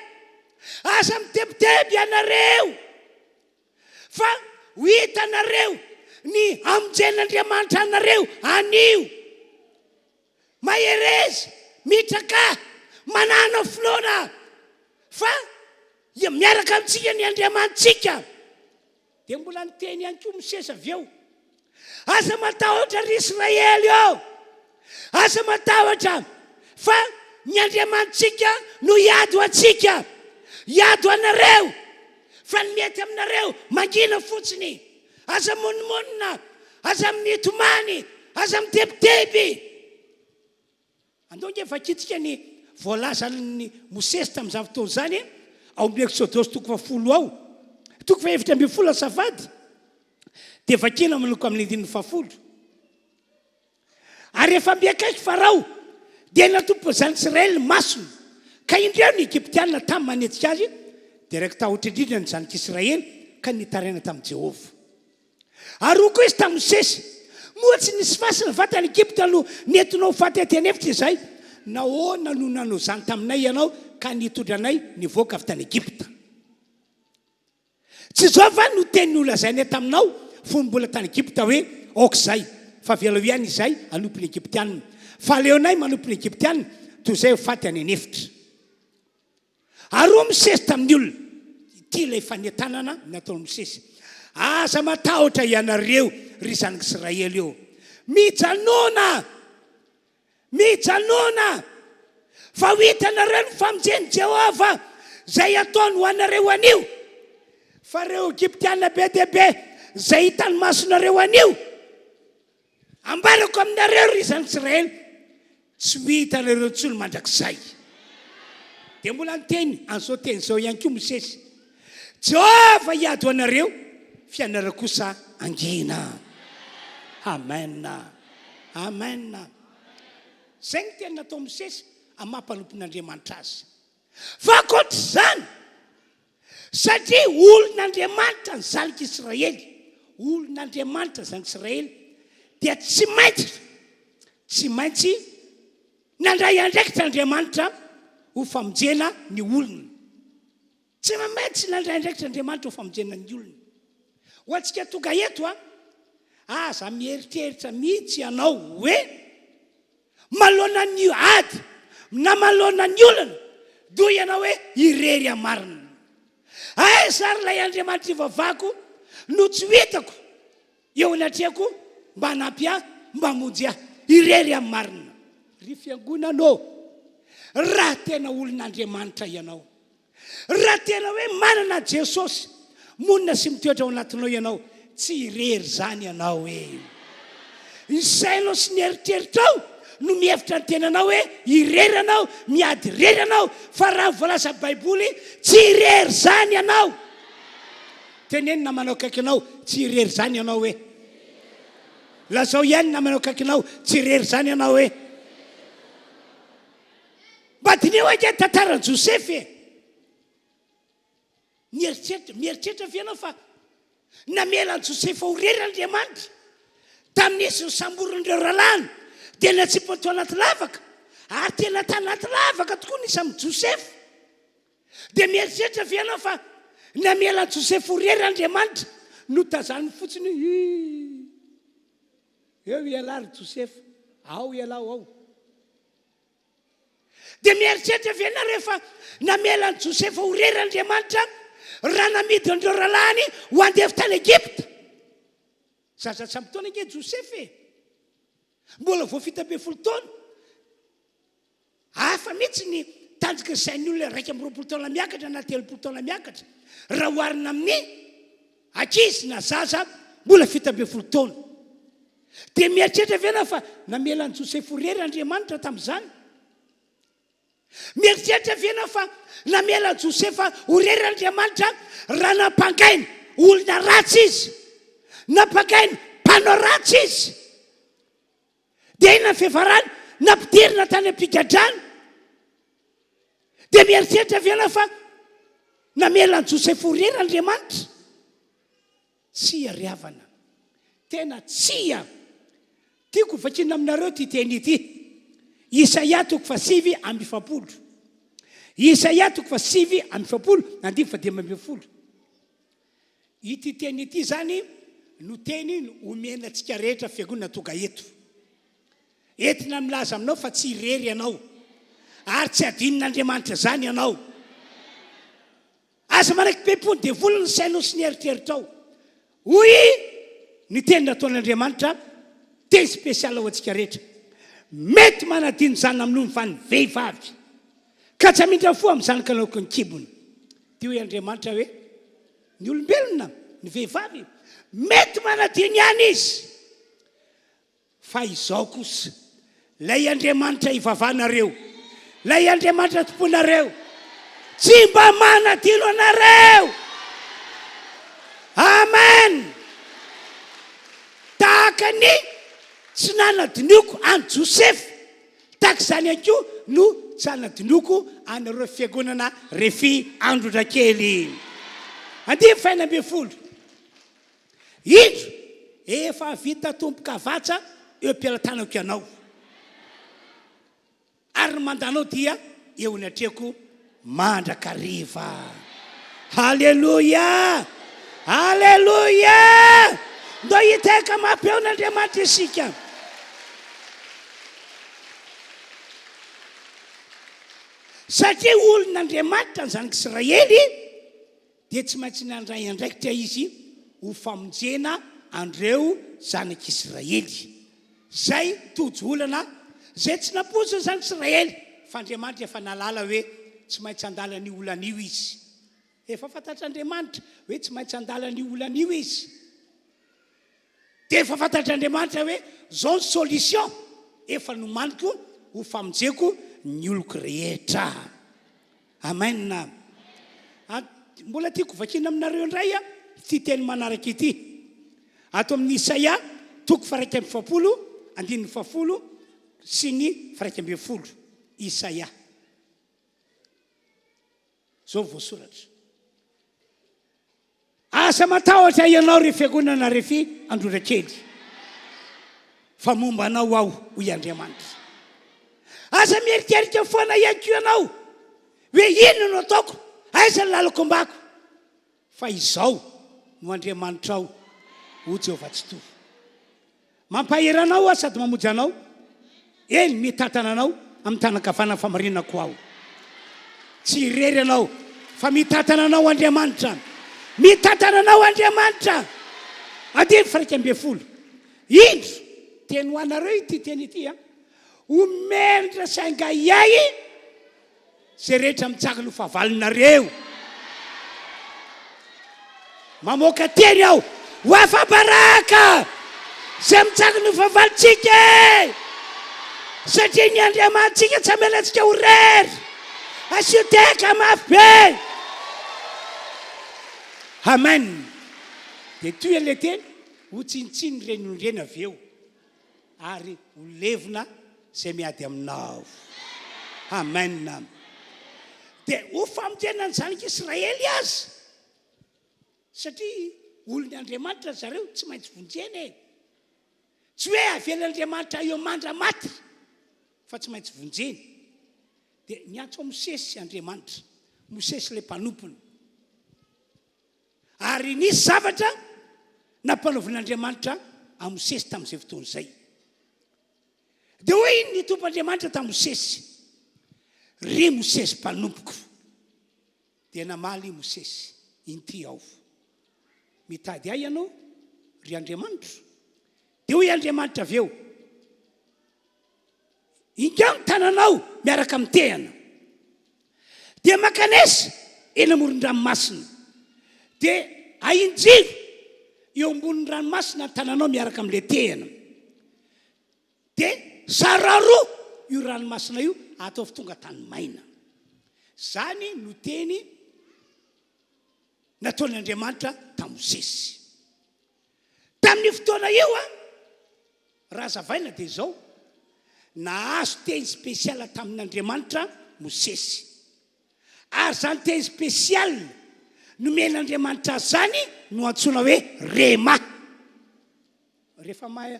aza mitebiteby ianareo, Fa ho hitanareo ny hamonjen'Andriamanitra anareo anio. Mahereza, mitrakà, manàna finoana, fa miaraka amintsika ny Andriamanitsika. Dia mbola niteny ihany koa Mosesy avy eo, Aza matahotra, ry Israely ô! Aza matahotra, fa ny Andriamanitsika no hiady ho antsika, hiady ho anareo, fa ny mety aminareo, mangina fotsiny. Aza mimonomonona, aza mitomany, aza mitebiteby. Andao ange vakintsika ny voalazan'i Mosesy tamin'izany fotoana izany ao amin'ny Eksodosy toko fahafolo ao, toko fahefatra ambin'ny folo azafady, dia vakina manomboka amin'ny andininy fahafolo. Ary rehefa mby akaiky Farao, dia natompo ny zanak'Israely ny masony, ka indreo ny Egyptiana tamy manenjika azy, dia raiki-tahotra indrindra ny zanak'Israely ka nitaraina tamin'i Jehovah. Ary hoy koa izy tamin'i Mosesy, Moa tsy nisy fasana va tany Egypta no nentinao ho faty aty an'efitra izahay? Nahoana no nanao izany taminay ianao ka nitondra anay nivoaka avy tany Egypta? Tsy izao va no teny nolazainay taminao fony mbola tany Egypta hoe, 'Aoka izay, fa avelao ihany izahay hanompo ny Egyptianina'? Fa aleonay manompo ny Egyptianina toy izay ho faty any an'efitra. Ary hoy Mosesy tamin'ny olona, ity ilay fanentanana nataon'i Mosesy, Aza matahotra ianareo, ry zanak'Israely ô! Mijanòna! Mijanòna! Fa ho hitanareo ny famonjen'i Jehovah, izay hataony ho anareo anio. Fa ireo Egyptiana be dia be izay hitan'ny masonareo anio, Ambarako aminareo, ry zanak'Israely, tsy ho hitanareo intsony mandrakizay. Dia mbola niteny an'izao teny izao ihany koa Mosesy, Jehovah hiady ho anareo, fa ianareo kosa hangina. Amen. Amen. Izay ny teny nataon'i Mosesy amin'ny maha mpanompon'Andriamanitra azy. Fa ankoatr'izany, Satria olon'Andriamanitra ny zanak'Israely, olon'Andriamanitra ny zanak'Israely, dia tsy maintsy, tsy maintsy nandray andraikitra Andriamanitra ho famonjena ny olony. Tsy maintsy nandray andraikitra Andriamanitra ho famonjena ny olony. Ho antsika tonga eto, aza mieritreritra mihitsy ianao hoe, Manoloana ny ady na manoloana ny olana dia hoy ianao hoe irery aho marina. Aiza ary ilay Andriamanitra ivavahako no tsy ho hitako eo anatrehako mba hanampy ahy, mba hamonjy ahy. Irery aho marina. Ry fiangonana ô, raha tena olon'Andriamanitra ianao, Raha tena hoe manana an'i Jesosy monina sy mitoetra ao anatinao ianao, tsy irery izany ianao e! Ny sainao sy ny eritreritrao no mihevitra ny tenanao hoe irery ianao, miady irery ianao, fa raha ny voalazan'ny Baiboly, tsy irery izany ianao! Teneno namanao akaikinao, tsy irery izany ianao e! Lazao ihany namanao akaikinao, tsy irery izany ianao e! Mba diniho ange ny tantaran'i Josefa e! Mieritreritra, mieritreritra ve ianao fa namela an'i Josefa ho irery Andriamanitra? Tamin'izy nosamborin'ireo rahalahiny, dia natsipiny tao anaty lavaka, ary tena tanaty lavaka tokoa nisy amin'i Josefa. Dia mieritreritra ve ianao fa namela an'i Josefa ho irery Andriamanitra? Notazaniny fotsiny hoe, Ii, eo ialahy ry Josefa, ao ialahy ao. Dia mieritreritra ve nareo fa namela an'i Josefa ho irery Andriamanitra raha namidy an'ireo rahalahiny ho andevo tany Egypta? Zaza tsy ampy taona ange Josefa e! Mbola vao 17 taona. Hafa mihitsy ny tanjaky ny sain'ny olona 21 taona miakatra na 30 taona miakatra raha oharina amin'ny ankizy na zaza mbola 17 taona. Dia mieritreritra ve ianao fa namela an'i Josefa ho irery Andriamanitra tamin'izany? Mieritreritra ve ianao fa namela an'i Josefa ho irery Andriamanitra raha nampangaina olona ratsy izy? Nampangaina mpanao ratsy izy? Dia inona ny fiafarany? Nampidirina tany am-pigadrana. Dia mieritreritra ve ianao fa namela an'i Josefa ho irery Andriamanitra? Tsia ry havana. Tena tsia! Tiako hovakiana aminareo ity teny ity. Isaia toko faha-49. Isaia toko faha-49, andininy faha-15. Ity teny ity izany no teny omena antsika rehetra fiangonana tonga eto. Entina milaza aminao fa tsy irery ianao. Ary tsy adinon'Andriamanitra izany ianao. Aza manaiky be-po ny devoly ny sainao sy ny eritreritrao. Hoy ny teny nataon'Andriamanitra, teny spécial ho antsika rehetra. Mety manadino izany amin'ny fa ny vehivavy, ka tsy hamindra fo amin'ny zanaka naoky ny kibony. Dia hoy Andriamanitra hoe, ny olombelona, ny vehivavy, Mety manadino ihany izy. Fa izao kosa, ilay Andriamanitra ivavahanareo, ilay Andriamanitra tompoinareo, tsy mba manadino anareo. Amen! Tahaka ny tsy nanadinoako an'i Josefa, tahaka izany ihany koa no tsy hanadinoako anareo fiangonana Refi Androndrakely. Andininy fahenina ambinifolo. Indro, efa vita tombokavatsa eo am-pelatanako ianao, ary ny mandanao dia eo anatrehako mandrakariva. Haleloia! Haleloia! Ndao hitehaka mafy eo an'Andriamanitra isika. Satria olon'Andriamanitra ny zanak'Israely, dia tsy maintsy nandray andraikitra izy ho famonjena an'ireo zanak'Israely, izay tojo olana izay tsy nampoizin'ny zanak'Israely, fa Andriamanitra efa nahalala hoe tsy maintsy handala an'io olana io izy. Efa fantatr'Andriamanitra hoe tsy maintsy handala an'io olana io izy. Dia efa fantatr'Andriamanitra hoe izao ny solution efa nomaniko ho famonjeko ny oloko rehetra. Amen. Mbola tiako vakiana aminareo indray ity teny manaraka ity. Ato amin'ny Isaia toko faha 41 andininy fahafolo sy ny faha 11. Isaia. Izao voasoratra. Aza matahotra ianao ry fiangonana Refi Androndrakely fa momba anao aho hoy Andriamanitra. Aza mierikerika foana ihany koa ianao hoe inona no ataoko, aiza ny lalako ombako fa izao no Andriamanitrao hoy Jehovah Tsitoha. Mampahery anao aho sady mamonjy anao, eny, mitantana anao amin'ny tanan-kavanan'ny fahamarinako aho. Tsy irery ianao, fa mitantana anao Andriamanitra. Mitantana anao Andriamanitra. Andininy faha 11. Indro, teny ho anareo ity teny ity, a. Ho menatra sy hangahiahy Izay rehetra mitsangana ho fahavalonareo. Mamoaka teny aho ho afa-baraka izay mitsangana ho fahavalontsika e! Satria ny Andriamanitsika tsy hamela antsika ho irery. Asio tehaka mafy be. Amen. Dia toy ilay teny, ho tsinontsino ireny olona ireny avy eo. Ary ho levona izay miady aminao. Amen. Dia ho famonjena ny zanak'Israely aza. Satria olon' Andriamanitra ry zareo, tsy maintsy vonjena e. Tsy hoe avelan'Andriamanitra eo mandra-maty, fa tsy maintsy vonjeny. Dia niantso an'i Mosesy Andriamanitra, Mosesy ilay mpanompony. Ary nisy zavatra nampanaovin'Andriamanitra an'i Mosesy tamin'izay fotoana izay. Dia hoy ny Tompo Andriamanitra tamin'i Mosesy, Ry Mosesy mpanompoko. Dia namaly i Mosesy, Inty aho. Mitady ahy ianao, ry Andriamanitro? Dia hoy Andriamanitra avy eo, Ingao ny tananao miaraka amin'ny tehana. Dia mankanesa eny amoron-dranomasina. Dia ahinjiro eo ambonin'ny ranomasina ny tananao miaraka amin'ilay tehana. Dia zarao roa io ranomasina io, ataovy tonga tany maina. Izany no teny nataon'Andriamanitra tamin'i Mosesy. Tamin'io fotoana io, raha hazavaina dia izao, nahazo teny spécial tamin'Andriamanitra Mosesy. Ary izany teny spécial nomen'Andriamanitra azy izany no antsoina hoe rhema. Rehefa mahay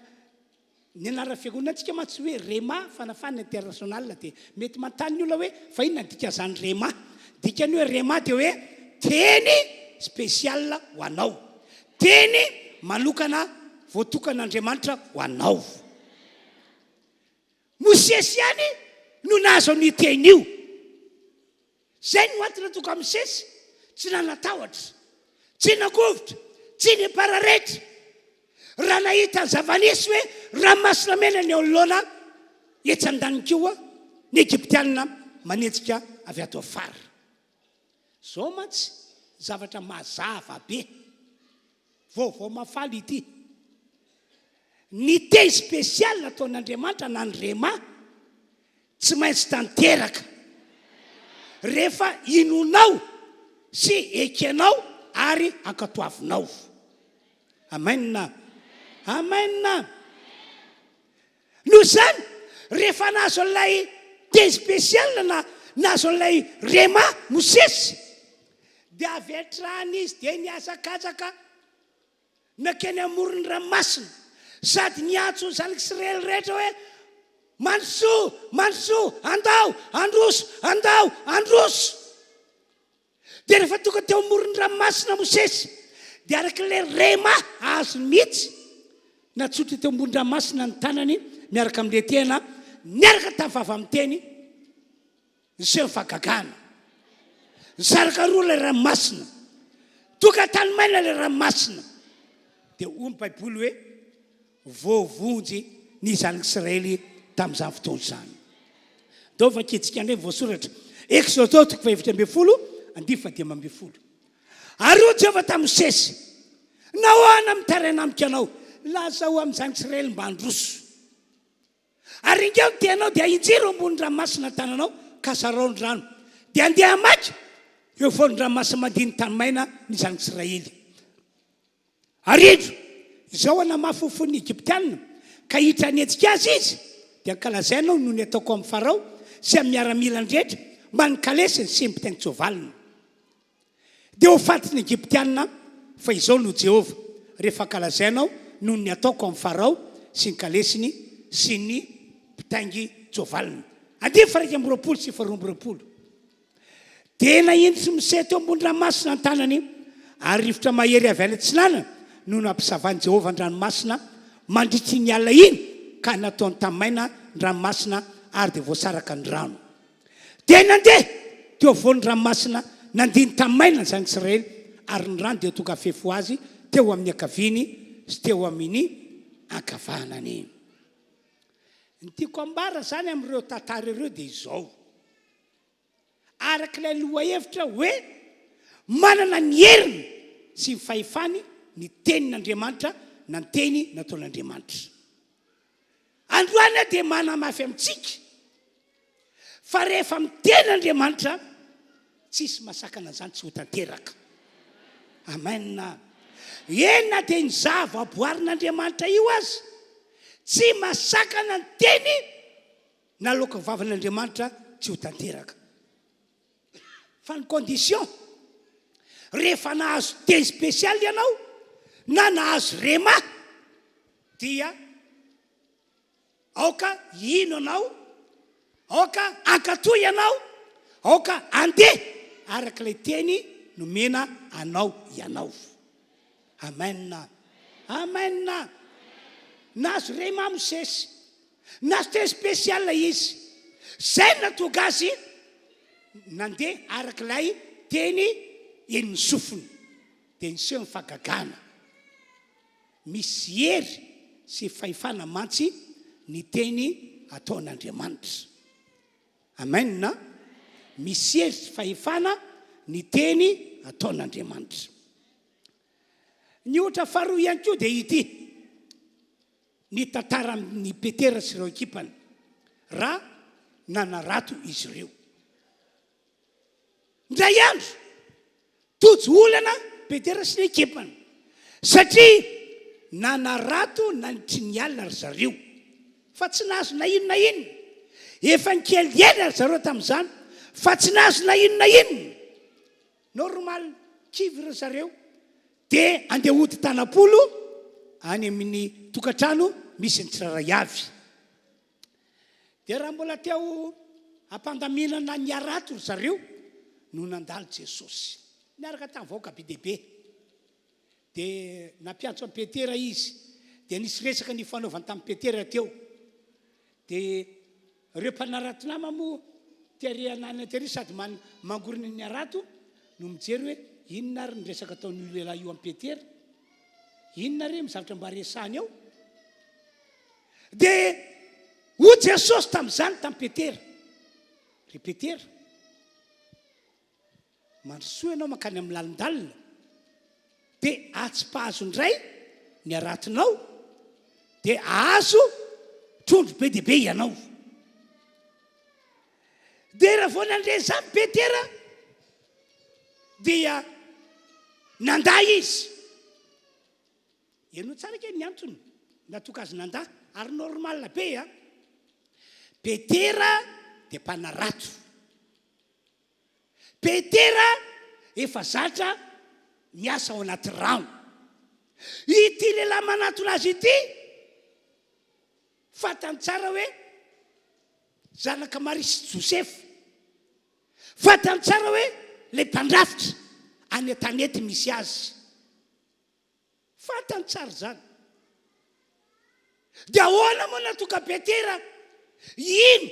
ny anaran'ny fiangonana antsika mantsy hoe Rhema Fanafahana International dia mety manontany ny olona hoe fa inona ny dikan'izany Rhema? Dikany hoe Rhema dia hoe teny spécial ho anao. Teny manokana voatokan'Andriamanitra ho anao. Mosesy ihany no nahazo an'io teny io. Izay no antony nahatonga an'i Mosesy tsy nanan-tahotra, tsy nangovitra, tsy nipararetra, raha nahita ny zava-nisy hoe Ranomasina Mena ny eo anoloana, etsy andaniny koa ny Egyptiana manenjika avy ato afara. Izao mantsy zavatra mazava be. Vaovao mahafaly ity. Ny teny spécial ataon'Andriamanitra na ny rhema tsy maintsy tanteraka rehefa inoanao sy ekenao ary ankatoavinao. Amen. Amen. Noho izany, rehefa nahazo an'ilay teny spécial na nahazo an'ilay rhema Mosesy, dia avy hatrany izy dia nihazakazaka nankeny amoron'ny ranomasina, sady niantso ny zanak'Israely rehetra hoe, Mandrosoa, mandrosoa, andao, handroso, andao, handroso! Dia rehefa tonga teo amoron'ny ranomasina Mosesy, dia araka ilay rhema azony mihitsy, natsotra teo ambony ranomasina ny tanany miaraka amin'ilay tehina, niaraka tamin'ny vava miteny, niseho ny fahagagana. Nisaraka roa ilay ranomasina. Tonga tany maina ilay ranomasina. Dia hoy ny Baiboly hoe, Voavonjy ny zanak'Israely tamin'izany fotoana izany. Ndao vakintsika indray ny voasoratra. Eksodo toko faha-14, andininy faha-15. Ary hoy Jehovah tamin'i Mosesy, Nahoana mitaraina amiko ianao? Lazao amin'ny zanak'Israely mba handroso. Ary ingao ny tehanao dia injiro ambony ranomasina ny tananao ka sarao ny rano. Dia handeha hamaky eo afovoan'ny ranomasina mandia ny tany maina ny zanak'Israely. Ary indro, izao hanamafy ny fon'ny Egyptiana, ka hiditra hanenjika azy izy, dia hankalazaina aho noho ny ataoko amin'i Farao sy amin'ny miaramilany rehetra, mbamin'ny kalesiny sy ny mpitaingin-tsoavaliny. Dia ho faty ny Egyptiana, fa izao no Jehovah, rehefa hankalazaina aho noho ny ataoko amin'i Farao sy ny kalesiny sy ny mpitaingin-tsoavaliny. Andininy faha-21 sy faha-22. Dia nahindry Mosè teo ambony ranomasina ny tanany, ary rivotra mahery avy any atsinanana no nampisavan'i Jehovah ny ranomasina mandritra iny alina iny, ka nataony tany maina ny ranomasina, ary dia voasaraka ny rano. Dia nandeha teo afovoan'ny ranomasina nandia ny tany maina ny zanak'Israely, ary ny rano dia tonga fefy ho azy teo amin'ny ankaviany sy teo amin'ny ankavanany. Ny tiako ambara izany amin'ireo tantara ireo dia izao. Araka ilay lohahevitra hoe manana ny heriny sy ny fahefany ny tenin'Andriamanitra na ny teny nataon'Andriamanitra. Androany aho dia manamafy amintsika fa rehefa miteny Andriamanitra, tsisy mahasakana an'izany tsy ho tanteraka. Amen. Eny na dia ny zavaboarin'Andriamanitra io aza tsy mahasakana ny teny Naloaka vavan'Andriamanitra tsy ho tanteraka. Fa ny condition, rehefa nahazo teny spécial ianao na nahazo rhema dia aoka hino anao, aoka hankatò ianao, aoka handeha araka ilay teny nomena anao ianao. Amen. Amen. Nahazo rhema Mosesy. Nahazo teny spécial izy. Zay no nahatonga azy nandeha araka ilay teny henon'ny sofiny. Dia niseho ny fahagagana. Misy hery sy fahefana mantsy ny teny ataon'Andriamanitra. Amen a! Misy hery sy fahefana ny teny ataon'Andriamanitra. Ny ohatra faharoa ihany koa dia ity. Ny tantaran'i Petera sy ireo ekipany raha nanarato izy ireo. Indray andro, tojo olana Petera sy ny ekipany satria nanarato nandritry ny alina ry zareo fa tsy nahazo na inona na inona. Efa nikely aina ry zareo tamin'izany fa tsy nahazo na inona na inona. Normal, kivy ry zareo dia andeha hody tanam-polo any amin'ny tokantrano misy ny tsirairay avy. Dia raha mbola teo am-pandaminana ny harato ry zareo no nandalo Jesosy, niaraka tamin'ny vahoaka be dia be. Dia nampiantso an'i Petera izy. Dia nisy resaka nifanaovany tamin'i Petera teo. Dia ireo mpanarato nama moa tery ananana tery sady mangorona ny harato no mijery hoe inona ary ny resaka ataon'io lehilahy io amin'i Petera? Inona re ny zavatra mba resahany ao? Dia hoy Jesosy tamin'izany tamin'i Petera, Ry Petera, Mandrosoa ianao mankany amin'ny lalindalina, dia. atsipazo indray ny haratonao, dia hahazo trondro be dia be ianao. Dia raha vao nandre izany Petera, dia nandà izy. Henoy tsara ange ny antony natoka azy nandà, ary normal be a! Petera dia mpanarato. Petera efa zatra miasa ao anaty rano. Ity lehilahy manatona azy ity, fantany tsara hoe zanaka Maria sy Josefa. Fantany tsara hoe ilay mpandrafitra any an-tanety misy azy. Fantany tsara izany. Dia ahoana moa nahatonga Petera hino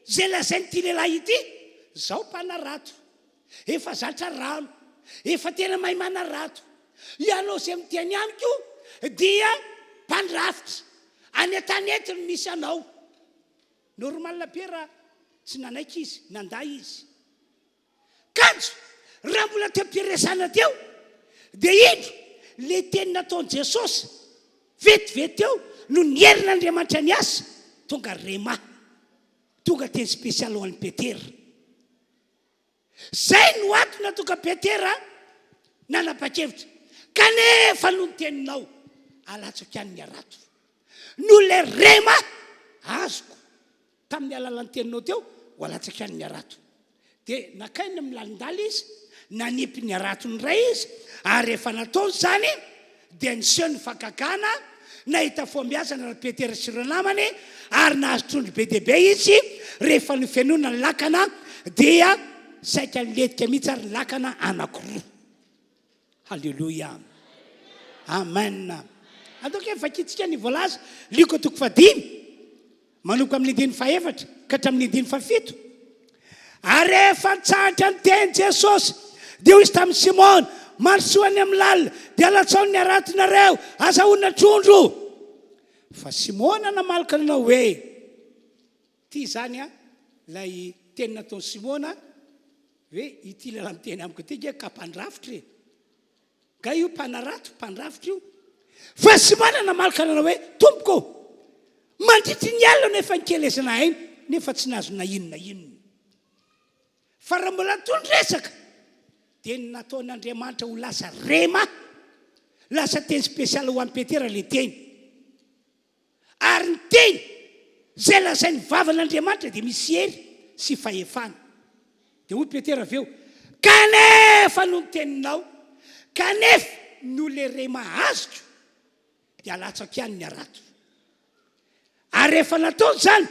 izay lazain'ity lehilahy ity? Izaho mpanarato, efa zatra rano, efa tena mahay manarato. Ianao izay miteny amiko dia mpandrafitra, any an-tanety no misy anao. Normal be raha tsy nanaiky izy, nandà izy. Kanjo, raha mbola teo am-piresahana teo, dia indro ilay teny nataon'i Jesosy vetivety teo no nierin'Andriamanitra niasa, tonga rhema, tonga teny spécial ho an'i Petera. Izay no antony nahatonga Petera nanapa-kevitra, kanefa noho ny teninao, alatsako ihany ny harato. Noho ilay rhema azoko Tamin'ny alalan'ny teninao teo, ho alatsaka ihany ny harato. Dia nakainy milalindala izy, nanipy ny haratony indray izy, ary rehefa nataony izany, dia niseho ny fahagagana, nahita fahombiazana ry Petera sy ireo namany, ary nahazo trondro be dia be izy, rehefa nofenoina ny lakana, dia saika nilentika mihitsy ary ny lakana anankiroa. Haleloia. Amen. Andao kely vakintsika ny voalaza Lioka toko fahadimy manomboka amin'ny andininy fahefatra ka hatramin'ny andininy fahafito. Ary rehefa nitsahatra niteny Jesosy, dia hoy izy tamin'i Simona, Mandrosoa any amin'ny lalina, dia alatsao ny haratonareo, azahoana trondro. Fa Simona namaly ka nanao hoe, Ity izany ilay teny nataon'i Simona hoe ity lehilahy miteny amiko ity nge ka mpandrafitra e! Nga io mpanarato, mpandrafitra io? Fa Simona namaly ka nanao hoe, Tompoko ô, mandritry ny alina no efa nikelezana aina, nefa tsy nahazo na inona na inona. Fa raha mbola nitohy ny resaka, dia nataon'Andriamanitra ho lasa rhema, lasa teny spécial ho an'i Petera ilay teny. Ary ny teny izay lazain'ny vavan'Andriamanitra dia misy hery sy fahefana. Dia hoy Petera avy eo, Kanefa noho ny teninao, kanefa noho ilay rema azoko, dia alatsako ihany ny harato. Ary rehefa nataony izany,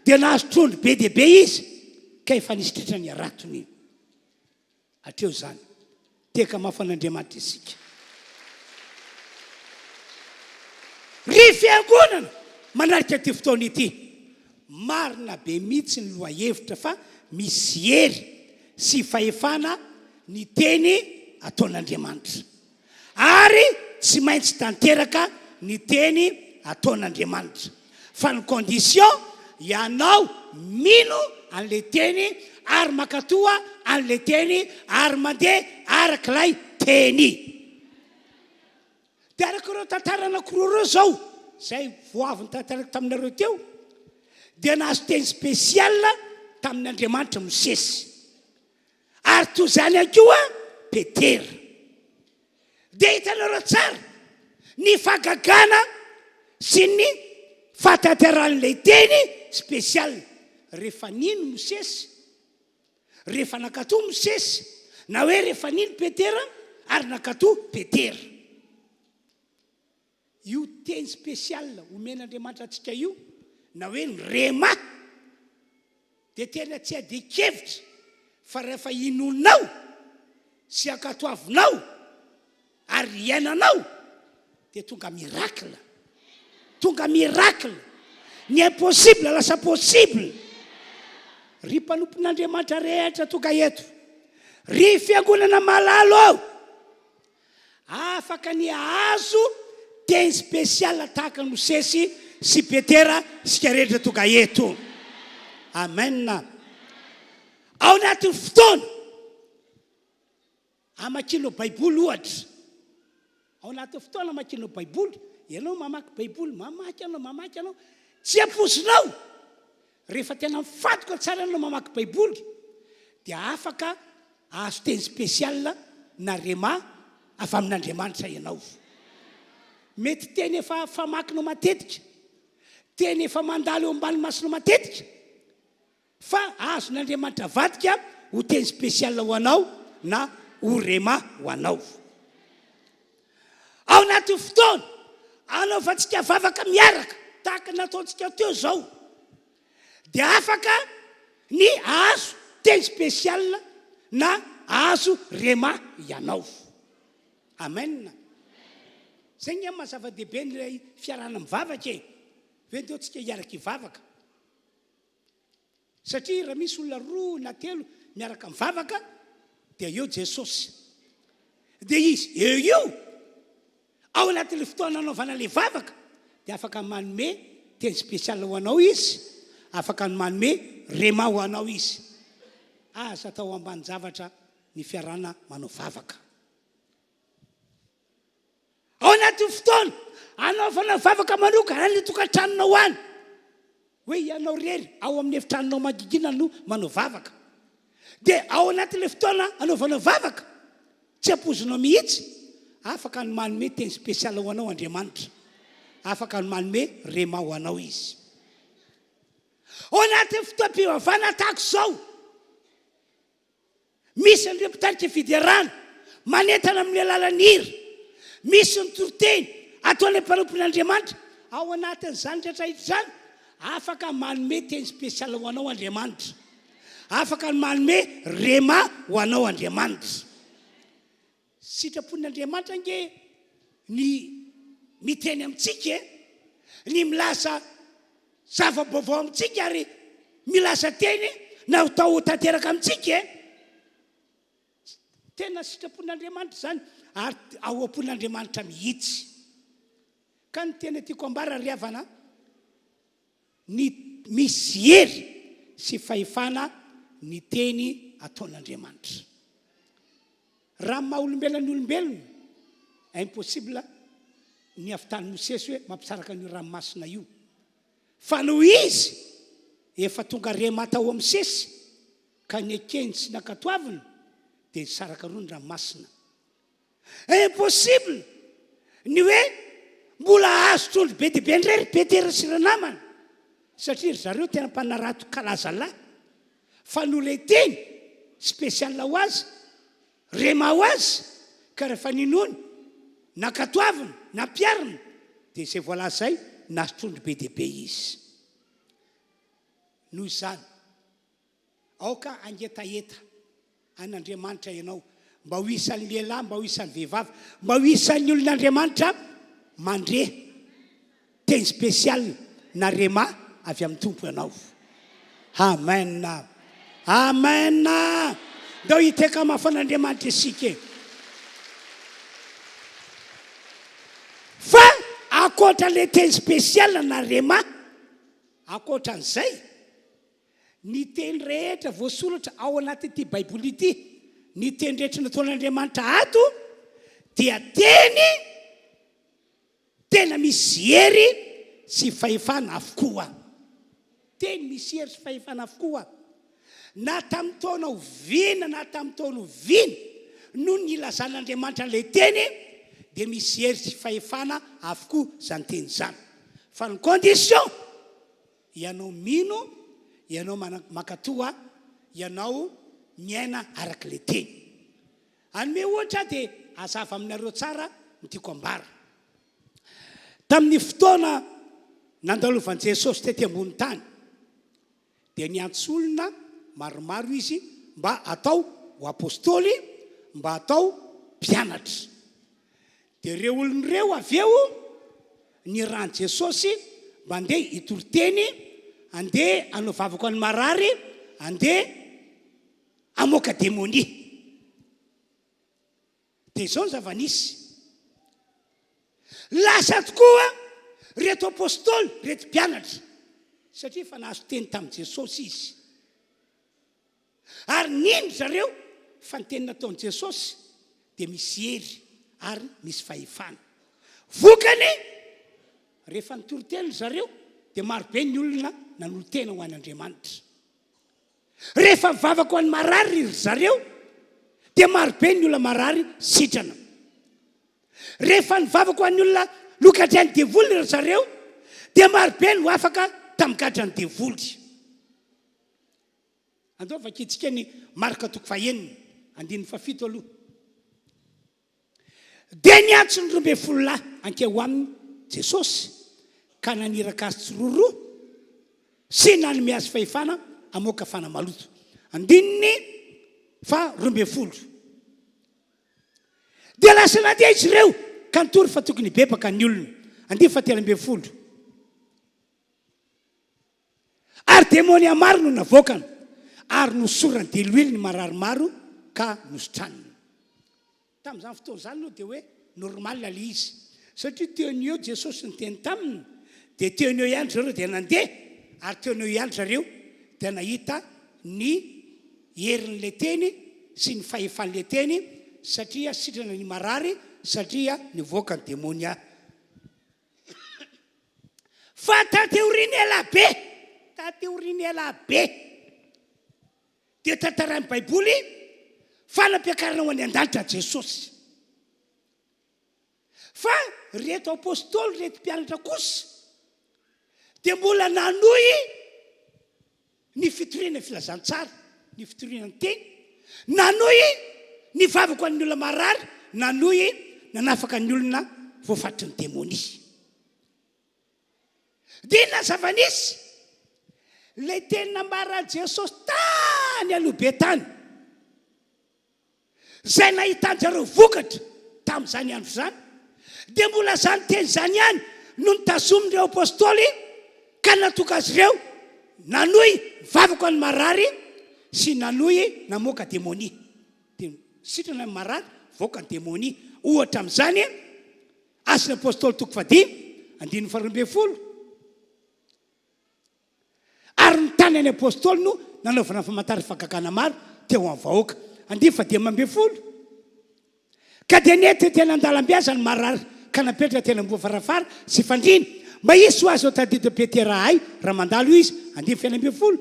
dia nahazo trondro be dia be izy, ka efa nisy tritra ny haratony. Hatreo izany. Tehaka mafy an'Andriamanitra isika. Ry fiangonana manarika ity fotoana ity, marina be mihitsy ny lohahevitra fa misy hery sy fahefana ny teny ataon'Andriamanitra. Ary tsy maintsy tanteraka ny teny ataon'Andriamanitra. Fa ny condition, ianao mino an'ilay teny ary mankatoa an'ilay teny ary mandeha arak'ilay teny. Dia araka ireo tantara anankiroa ireo izao, izay vao avy notantaraiko taminareo teo, dia nahazo teny spécial tamin'Andriamanitra Mosesy. Ary toy izany ihany koa Petera. Dia hitanareo tsara ny fahagagana sy ny fahatanterahan'ilay teny spécial. Rehefa nino Mosesy, rehefa nankatò Mosesy, na hoe rehefa nino Petera ary nankatò Petera. Io teny spécial omen'Andriamanitra antsika io, na hoe ny rhema, dia tena tsy adin-kevitra fa rehefa inoanao sy ankatoavinao ary iainanao dia tonga miracle. Tonga miracle. Ny impossible lasa possible. Ry mpanompon'Andriamanitra rehetra tonga eto, ry fiangonana malala ô! Afaka ny hahazo teny spécial tahaka an'i Mosesy sy Petera isika rehetra tonga eto. Amen. Ao anatin'ny fotoana amakianao Baiboly ohatra. Ao anatin'ny fotoana amakianao Baiboly, ianao mamaky Baiboly, mamaky ianao, mamaky ianao, tsy ampoizinao. Rehefa tena mifantoka tsara ianao mamaky Baiboly, dia afaka ahazo teny spécial na rhema avy amin'Andriamanitra ianao. Mety teny efa famakinao matetika, teny efa mandalo eo ambany masonao matetika, Fa azon'Andriamanitra avadika ho teny spécial ho anao na ho rhema ho anao. Ao anatin'ny fotoana anaovantsika vavaka miaraka tahaka ny nataontsika teo izao dia afaka ny ahazo teny spécial na ahazo rhema ianao. Amen. Zay nge maha zava-dehibe ny ilay fiarahana mivavaka e. Ve ndeo tsika hiaraka hivavaka. Satria raha misy olona roa na telo miaraka mivavaka dia eo Jesosy. Dia izy eo io, ao anatin'ilay fotoana anaovana ilay vavaka dia afaka manome teny spécial ho anao izy, afaka ny manome rhema ho anao izy. Aza atao ambanin-javatra ny fiarahana manao vavaka. Ao anatin'ny fotoana anaovana vavaka manokana any an-tokantranonao any, hoe ianao irery ao amin'ny efitranonao mangingina no manao vavaka, dia ao anatin'ilay fotoana anaovanao vavaka, tsy ampoizinao mihitsy, afaka ny manome teny spécial ho anao Andriamanitra, afaka ny manome rhema ho anao Izy. Ao anatin'ny fotoam-pivavahana tahaka izao, Misy an'ireo mpitarika fiderana manentana amin'ny alalan'ny hira. Misy ny toriteny ataon'ny mpanompon'Andriamanitra. Ao anatin'izany rehetra izany, afaka manome teny spécial ho anao Andriamanitra. Afaka ny manome rhema ho anao Andriamanitra. Sitrapon'Andriamanitra ange ny miteny amintsika e, ny milaza zava-baovao amintsika ary milaza teny natao ho tanteraka amintsika e. Tena sitrapon'Andriamanitra izany ary ao am-pon'Andriamanitra mihitsy. Ka ny tena tiako ambara ry havana, Ny misy hery sy fahefana ny teny ataon'Andriamanitra. Raha ny maha olombelona ny olombelona, impossible ny havitan'i Mosesy hoe mampisaraka an'io ranomasina io. Fa noho izy efa tonga rema tao amin'i Mosesy ka nekeny sy nankatoaviny dia nisaraka roa ny ranomasina. Impossible ny hoe mbola hahazo trondro be dia be indray ry Petera sy ireo namany satria ry zareo tena mpanarato kalaza lahy fa noho ilay teny spécial ho azy, rhema ho azy ka rehefa ninoany, nankatoaviny, nampihariny dia izay voalaza izay nahazo trondro be dia be izy. Noho izany. Aoka hangetaheta an'Andriamanitra ianao, mba ho isan'ny lehilahy, mba ho isan'ny vehivavy, mba ho isan'ny olon'Andriamanitra mandre teny spécial na rhema avy amin'ny Tompo ianao. Amen. Amen. Ndao hiteka mafy an'Andriamanitra isika e. Fa ankoatra ilay teny spécial na rhema, ankoatra an'izay, Ny teny rehetra voasoratra ao anatin'ity Baiboly ity, ny teny rehetra nataon'Andriamanitra ato dia teny tena misy hery sy fahefana avokoa. Teny misy hery sy fahefana avokoa. Na tamin'ny taona oviana na tamin'ny taona oviana no nilazan'Andriamanitra an'ilay teny dia misy hery sy fahefana avokoa izany teny izany. Fa ny condition Ianao mino, ianao mankatoa, ianao miaina araka ilay teny. Hanome ohatra aho dia hazava aminareo tsara ny tiako ambara. Tamin'ny fotoana nandalovan'i Jesosy tety ambony tany dia niantso olona maromaro Izy mba hatao ho apostoly, mba hatao mpianatra. Dia ireo olona ireo avy eo nirahan'i Jesosy mba handeha hitory teny, handeha hanao vavaka ho an'ny marary, handeha hamoaka demonia. Dia izao ny zava-nisy. Lasa tokoa ireto apostoly, ireto mpianatra, satria efa nahazo teny tamin'i Jesosy izy. Ary nino ry zareo fa ny teny nataon'i Jesosy dia misy hery. ary misy fahefana. Vokany, rehefa nitory teny ry zareo dia marobe ny olona nanolo-tena ho an'Andriamanitra. Rehefa mivavaka ho an'ny marary ry zareo dia marobe ny olona marary sitrana. Rehefa nivavaka ho an'ny olona nogadrain'ny devoly ry zareo dia marobe no afaka tamin'ny gadran'ny devoly. Andao vakintsika ny Marka toko fahenina, andininy fahafito aloha. Dia niantso ny 12 lahy hankeo aminy Jesosy ka naniraka azy tsiroaroa sy nanome azy fahefana hamoaka fanahy maloto. Andininy faha 12. Dia lasa nandeha izy ireo ka nitory fa tokony hibebaka ny olona. Andininy faha 13. Ary demonia maro no navoakany, ary nosorany diloilo ny marary maro ka nositraniny. Tamin'izany fotoana izany aloha dia hoe normal ilay izy, satria teo no eo Jesosy niteny taminy, dia teo no eo ihany ry zareo dia nandeha, ary teo no eo ihany ry zareo dia nahita ny herin'ilay teny sy ny fahefan'ilay teny, satria sitrana ny marary, satria nivoaka ny demonia. Fa taty aoriana ela be, taty aoriana ela be, dia tantarain'ny Baiboly fa nampiakarina ho any an-danitra Jesosy. Fa ireto apostoly, ireto mpianatra kosa dia mbola nanohy ny fitoriana ny filazantsara, ny fitoriana ny teny, nanohy nivavaka ho an'ny olona marary, nanohy nanafaka ny olona voafatotry ny demonia. Dia inona ny zava-nisy? Ilay teny nambaran'i Jesosy tany aloha be tany. Izay nahitan-jareo vokatra tamin'izany andro izany, dia mbola izany teny izany ihany no notazomin'ireo apostoly ka natoka azy ireo nanohy nivavaka ho an'ny marary sy nanohy namoaka demonia. Dia sitrana ny marary, voaka ny demonia. Ohatra amin'izany, Asan'ny Apostoly toko fahadimy, andininy faharoa ambin'ny folo. Ary ny tany any Apostoly no nanaovana famantarana fahagagana maro teo amin'ny vahoaka. Andiany fahadimy ambin'ny folo. Ka dia nety teny an-dalambe aza ny marary ka napetraka teny ambony farafara sy fandriana, mba hisy ho azy ho tadidin'i Petera ahay raha mandalo izy. Andiany fahenina ambin'ny folo.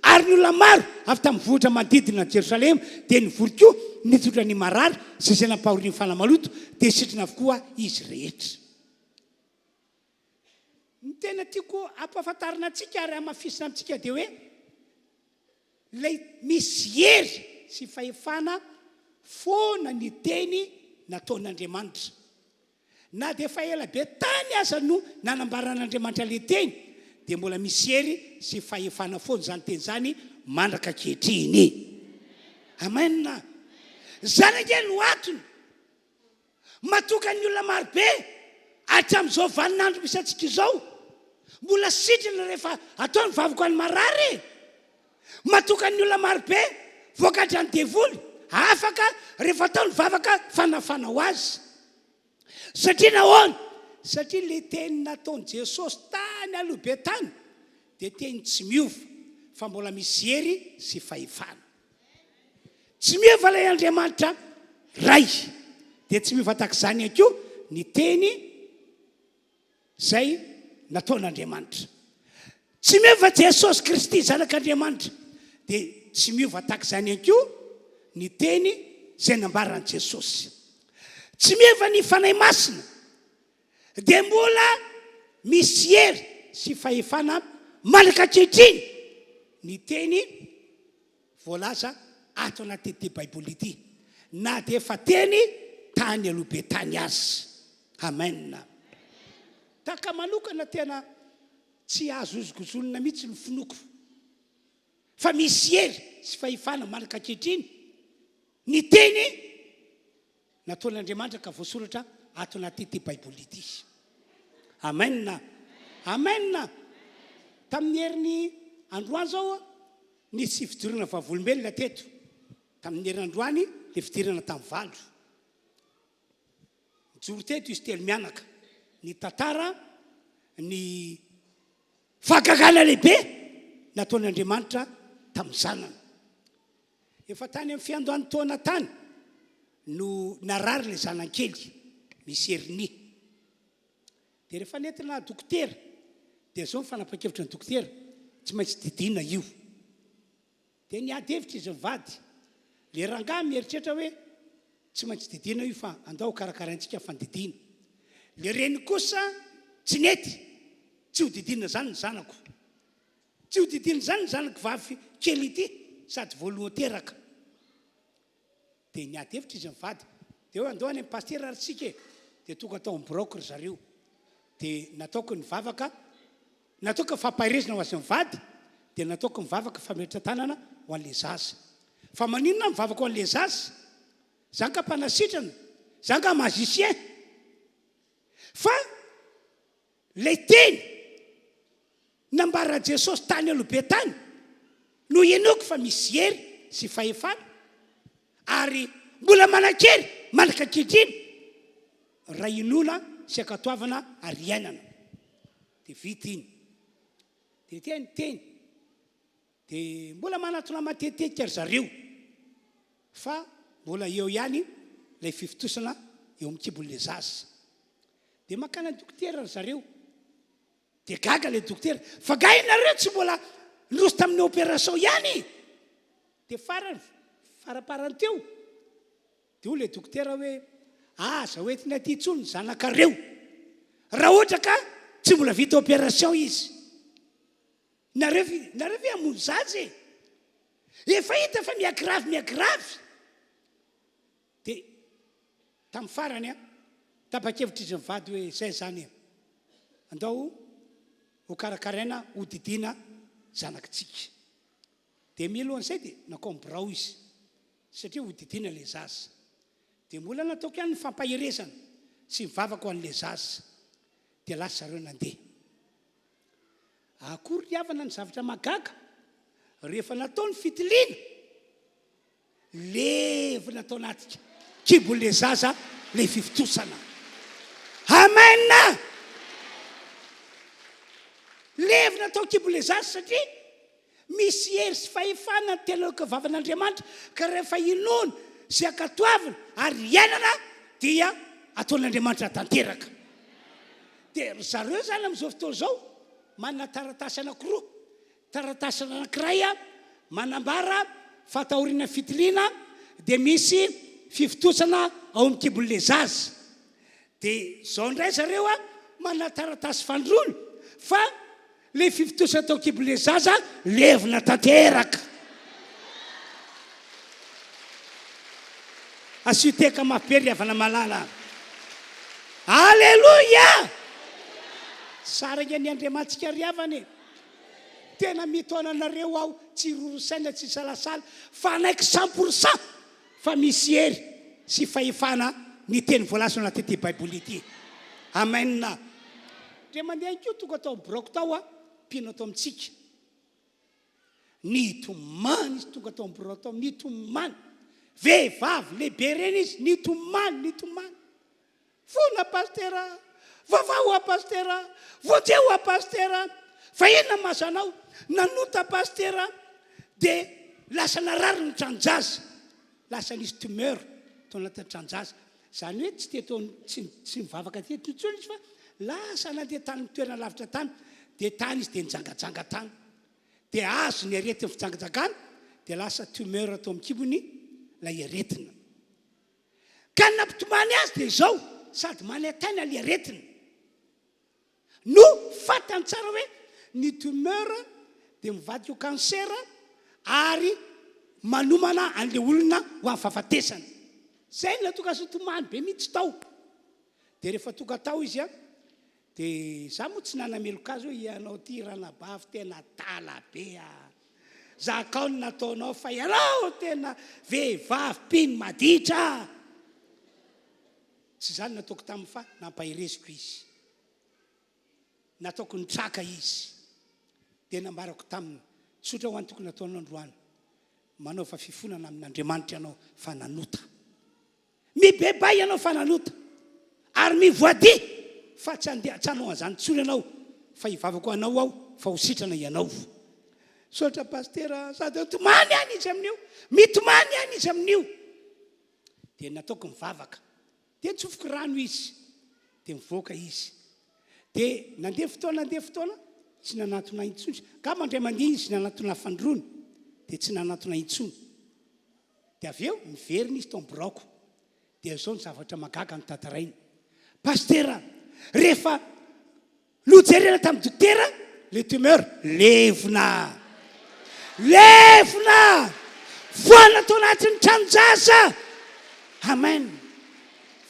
Ary ny olona maro avy tamin'ny vohitra manodidina an'i Jerosalema dia nivory koa nitondra ny marary sy izay nampahorian'ny fanahy maloto, dia sitrana avokoa izy rehetra. Ny tena tiako hampahafantarina antsika ary hamafisina amintsika dia hoe ilay misy hery sy fahefana foana ny teny nataon'Andriamanitra. Na dia efa ela be tany aza no nanambaran'Andriamanitra ilay teny dia mbola misy hery sy fahefana foana izany teny izany mandraka ankehitriny. Amen. Izany ange no antony Matoka ny olona marobe hatramin'izao vaninandro misy antsika izao. Mbola sitrana rehefa atao ny vavaka ho an'ny marary e! Matoka ny olona marobe voagadran'ny devoly, afaka rehefa atao ny vavaka fanafana ho azy. Satria nahoana? Satria ilay teny nataon'i Jesosy tany aloha be tany dia teny tsy miova fa mbola misy hery sy fahefana. Tsy miova ilay Andriamanitra Ray. Dia tsy miova tahaka izany ihany koa ny teny izay nataon'Andriamanitra. Tsy miova Jesosy Kristy Zanak'Andriamanitra. Dia tsy miova tahaka izany ihany koa ny teny izay nambaran'i Jesosy. Tsy miova ny Fanahy Masina. Dia mbola misy hery sy fahefana manaka ankehitriny ny teny voalaza ato anatin'ity Baiboly ity, na dia efa teny tany aloha be tany aza. Amen. Tahaka manokana tena tsy azo hozongozonina mihitsy ny finoako fa misy hery sy fahefana manaka ankehitriny ny teny Nataon'Andriamanitra ka voasoratra ato anatin'ity Baiboly ity. Amen. Amen. Tamin'ny heriny androany izao nisy fijoroana vavolombelona teto. Tamin'ny heriny androany dia fidirana tamin'ny 8. Nijoro teto izy telo mianaka. Nitantara ny fahagagana lehibe nataon'Andriamanitra tamin'ny zanany. Efa tany amin'ny fiandohan'ny taona tany no narary ilay zanany kely. Misy hernie. Dia rehefa nentina dokotera dia izao ny fanapahan-kevitry ny dokotera, tsy maintsy didiana io. Dia niady hevitra izy mivady. Ilay rangahy mieritreritra hoe tsy maintsy didiana io fa andao karakaraintsika fandidiana. Ilay reniny kosa tsy nety, tsy ho didiana izany ny zanako. Tsy ho didiana izany ny zanako vavy kely ity sady voalohany teraka. Dia niady hevitra izy mivady. Dia hoe andao any amin'ny pasitera ary tsika e. Dia tonga tao amin'ny biraoko ry zareo. Dia nataoko ny vavaka, nataoko ny fampaherezana ho azy mivady, dia nataoko ny vavaka fametra-tanana ho an'ilay zaza. Fa maninona aho mivavaka ho an'ilay zaza? Za nga mpanasitrana? Za nga magicien? Fa Ilay teny nambaran'i Jesosy tany aloha be tany no inoako fa misy hery sy fahefana ary mbola manan-kery mandraka ankehitriny raha inoana sy ankatoavana ary iainana. Dia vita iny. Dia teny ny teny. Dia mbola manatona matetitetika ry zareo fa mbola eo ihany ilay fifontosana eo amin'ny kibon'ilay zaza. Dia mankany amin'ny dokotera ry zareo. Dia gaga ilay dokotera, fa nga ianareo tsy mbola niroso tamin'ny opération ihany? Dia farany, faraparany teo, dia hoy ilay dokotera hoe, aza hoentina aty intsony ny zanakareo, raha ohatra ka tsy mbola vita opération izy. Nareo ve, nareo ve hamono zaza e? Efa hita fa miha-grave miha-grave. Dia tamin'ny farany an, tapa-kevitra izy mivady hoe izay izany e, andao ho karakaraina ho didiana zanakitsika. Dia mialohan'izay dia nankao amin'ny birao izy satria ho didiana ilay zaza. Dia mbola nataoko ihany ny fampaherezana sy ny vavaka ho an'ilay zaza. Dia lasa zareo nandeha. Akory ry havana ny zavatra mahagaga, rehefa natao ny fitiliana, levona tao anaty kibon'ilay zaza ilay fifontosana. Amen! Levona tao kibon'ilay zaza satria misy hery sy fahefana ny tena vavan'Andriamanitra ka rehefa inoana sy ankatoavina ary iainana dia ataon'Andriamanitra tanteraka. Dia ry zareo izany amin'izao fotoana izao manana taratasy anankiroa. Taratasy anankiray manambara fa taorian'ny fitiliana dia misy fifontosana ao amin'ny kibon'ilay zaza. Dia izao indray zareo manana taratasy fandroana fa ilay fifontosana tao an-kibon'ilay zaza levona tanteraka. Asio teka mafy be ry havana malala a. Aleloia! Tsara ange ny Andriamantsika ry havana e. Tena mitaona anareo aho tsy hiroro saina tsy hisalasala fa hanaiky 100% fa misy hery sy fahefana ny teny voalaza ao anatin'ity baiboly ity. Amen. Ndre mandeha ihany koa tonga tao amin'ny biraoko tao aho, mpino ato amintsika. Nitomany izy tonga tao amin'ny birao tao, nitomany. Vehivavy lehibe ireny izy, nitomany, nitomany. Fona pasitera, vaovao hoa pasitera, vonjeo hoa pasitera, fa inona mahazo anao? Nanota pasitera dia lasa narary ny tranon-jaza, lasa nisy tumeur tao anatin'ny tranon-jaza. Izany hoe tsy teto, tsy tsy nivavaka teto intsony izy fa lasa nandeha tany amin'ny toerana lavitra tany, dia tany izy dia nijangajanga tany. Dia azo ny aretin'ny fijangajangana, dia lasa tumeur tao amin'ny kibony ilay aretina. Ka ny nampitomany azy dia izao, sady manaintaina ilay aretina, no fantany tsara hoe ny tumeur dia mivadika ho cancer ary manomana an'ilay olona ho amin'ny fahafatesana. Izay no nahatonga azy nitomany be mihitsy tao. Dia rehefa tonga tao izy an, dia izaho moa tsy nanameloka azy hoe ianao ity ranabavy tena adala be a! Zakao ny nataonao fa ianao tena vehivavy mpino maditra a! Tsy izany no nataoko taminy fa nampahereziko izy. Nataoko nitraka izy. Dia nambarako taminy, tsotra ho an'ny tokony hataonao androany, manaova fifonana amin'Andriamanitra ianao fa nanota. Mibebaha ianao fa nanota, ary mivoadia fa tsy handeha tsy hanao an'izany intsony ianao, fa hivavaka ho anao aho fa ho sitrana ianao. Misaotra Pasitera, sady mitomany ihany izy amin'io, mitomany ihany izy amin'io. Dia nataoko ny vavaka. Dia nitsofoko rano izy. Dia nivoaka izy. Dia nandeha fotoana nandeha fotoana, tsy nanantona ahy intsony izy. Angamba indray mandeha izy nanantona ahy fanindroany, dia tsy nanantona intsony. Dia avy eo niverina izy tao amin'ny biraoko. Dia izao ny zavatra mahagaga notantarainy. Pasitera, rehefa nojerena tamin'ny dokotera le tumeur, levona! Levona! Foana tao anatin'ny tranon-jaza! Amen!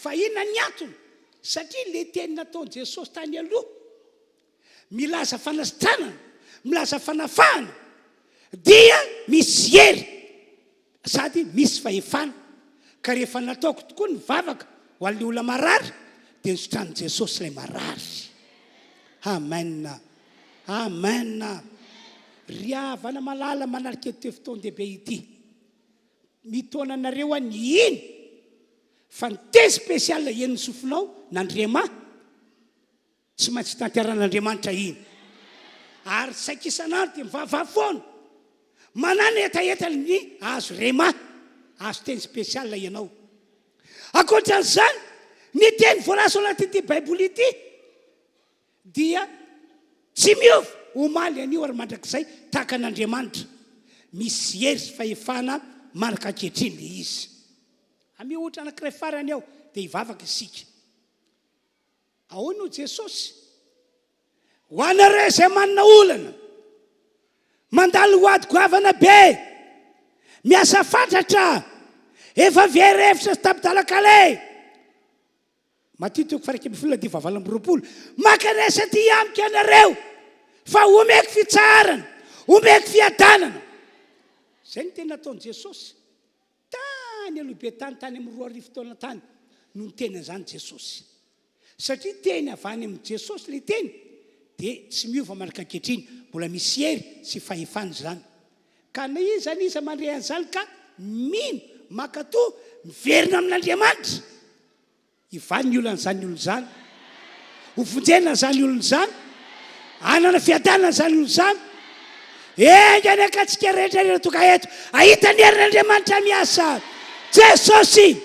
Fa inona ny antony? Satria le teny nataon'i Jesosy tany aloha, milaza fanasitranana, milaza fanafahana, dia misy hery sady misy fahefana. Ka rehefa nataoko tokoa ny vavaka ho an'ilay olona marary, dia nositranin'i Jesosy ilay marary. Amen. Amen. Ry havana malala manarika ity fotoan-dehibe ity, mitaona anareo aho ny hino fa ny teny spécial henon'ny sofinao nandrema, Tsy maintsy tanteran'Andriamanitra iny. Ary saika isan'andro dia mivavaha foana. Manana hetaheta ny hahazo rhema, hahazo teny spécial ianao. Ankoatran'izany, ny teny voalaza ao anatin'ity Baiboly ity dia tsy miova, omaly, anio ary mandrakizay, tahaka an'Andriamanitra. Misy hery sy fahefana manaka ankehitriny ilay izy. Amio ohatra anankiray farany aho dia hivavaka isika. Ahoana hoy Jesosy? Ho anareo izay manana olana, mandalo ho ady goavana be, miasa fatratra, efa very hevitra sy tapi-dalan-kaleha. Matio toko faha 11 andininy faha 28, Mankanesa aty amiko ianareo, fa homeko fitsaharana, homeko fiadanana. Izay no teny nataon'i Jesosy. Tany aloha be tany, tany amin'ny 2000 taona tany no niteny an'izany Jesosy. Satria teny avy any amin'i Jesosy ilay teny dia tsy miova mandrak'ankehitriny, mbola misy hery sy fahefana izany. Ka na iza na iza mandre an'izany ka mino, mankatò, miverina amin'Andriamanitra, Hivaly ny olan'izany olona izany. Ho vonjena izany olona izany. Hanana fiadanana izany olona izany. Enga anie ka antsika rehetra rehetra tonga eto hahita ny herin'Andriamanitra miasa. Jesosy!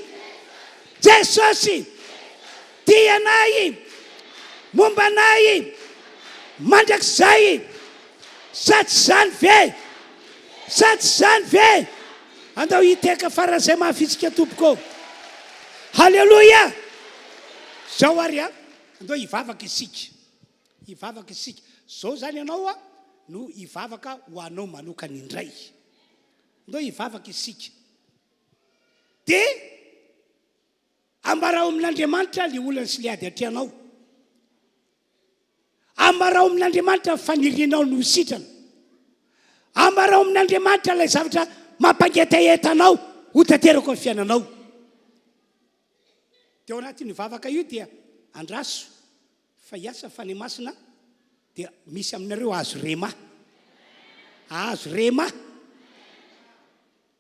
Jesosy! Tia anay, momba anay, mandrakizay. Sa tsy izany ve? Sa tsy izany ve? Andao hitehaka faran'izay mafy isika tompoko ô. Haleloia! Zao ary a, andao hivavaka isika. Hivavaka isika. Zao zany ianao a no hivavaka ho anao manokana indray. Andao hivavaka isika. Dia ambarao amin'Andriamanitra le olana sy le ady atrehanao. Ambarao amin'Andriamanitra ny fanirianao ny ho sitrana. Ambarao amin'Andriamanitra ilay zavatra mampangetaheta anao ho tanteraka amin'ny fiainanao. Dia ao anatin'io vavaka io dia andraso fa hiasa ny Fanahy Masina dia misy aminareo hahazo rhema. Hahazo rhema.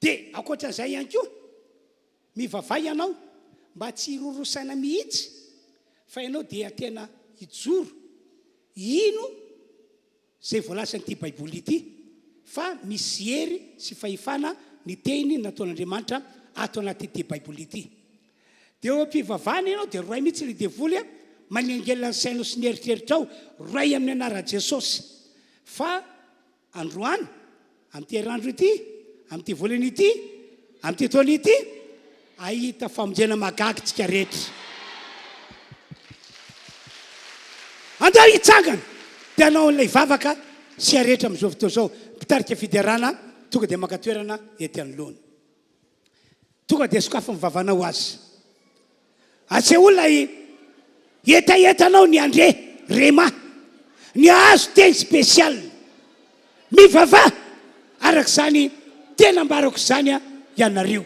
Dia ankoatran'izay ihany koa, Mivavaha ianao mba tsy hiroro saina mihitsy fa ianao dia tena hijoro hino izay voalazan'ity Baiboly ity fa misy hery sy fahefana ny teny nataon'Andriamanitra ato anatin'ity Baiboly ity. Dia eo am-pivavahana ianao dia roahy mihitsy ilay devoly manengelina ny sainao sy ny eritreritrao, roahy amin'ny anaran'i Jesosy fa Androany, amin'ity herinandro ity, amin'ity volana ity, amin'ity taona ity, hahita famonjena mahagaga isika rehetra. Andao hitsangana dia hanao an'ilay vavaka sy haretra amin'izao fotoana izao. Mpitarika fiderana tonga dia maka toerana ety anoloana. Tonga dia sokafy ny vavanao aza. Asehoy ilay hetahetanao ny handre rhema, ny hahazo teny spécial. Mivavaha araka izany teny ambarako izany ianareo.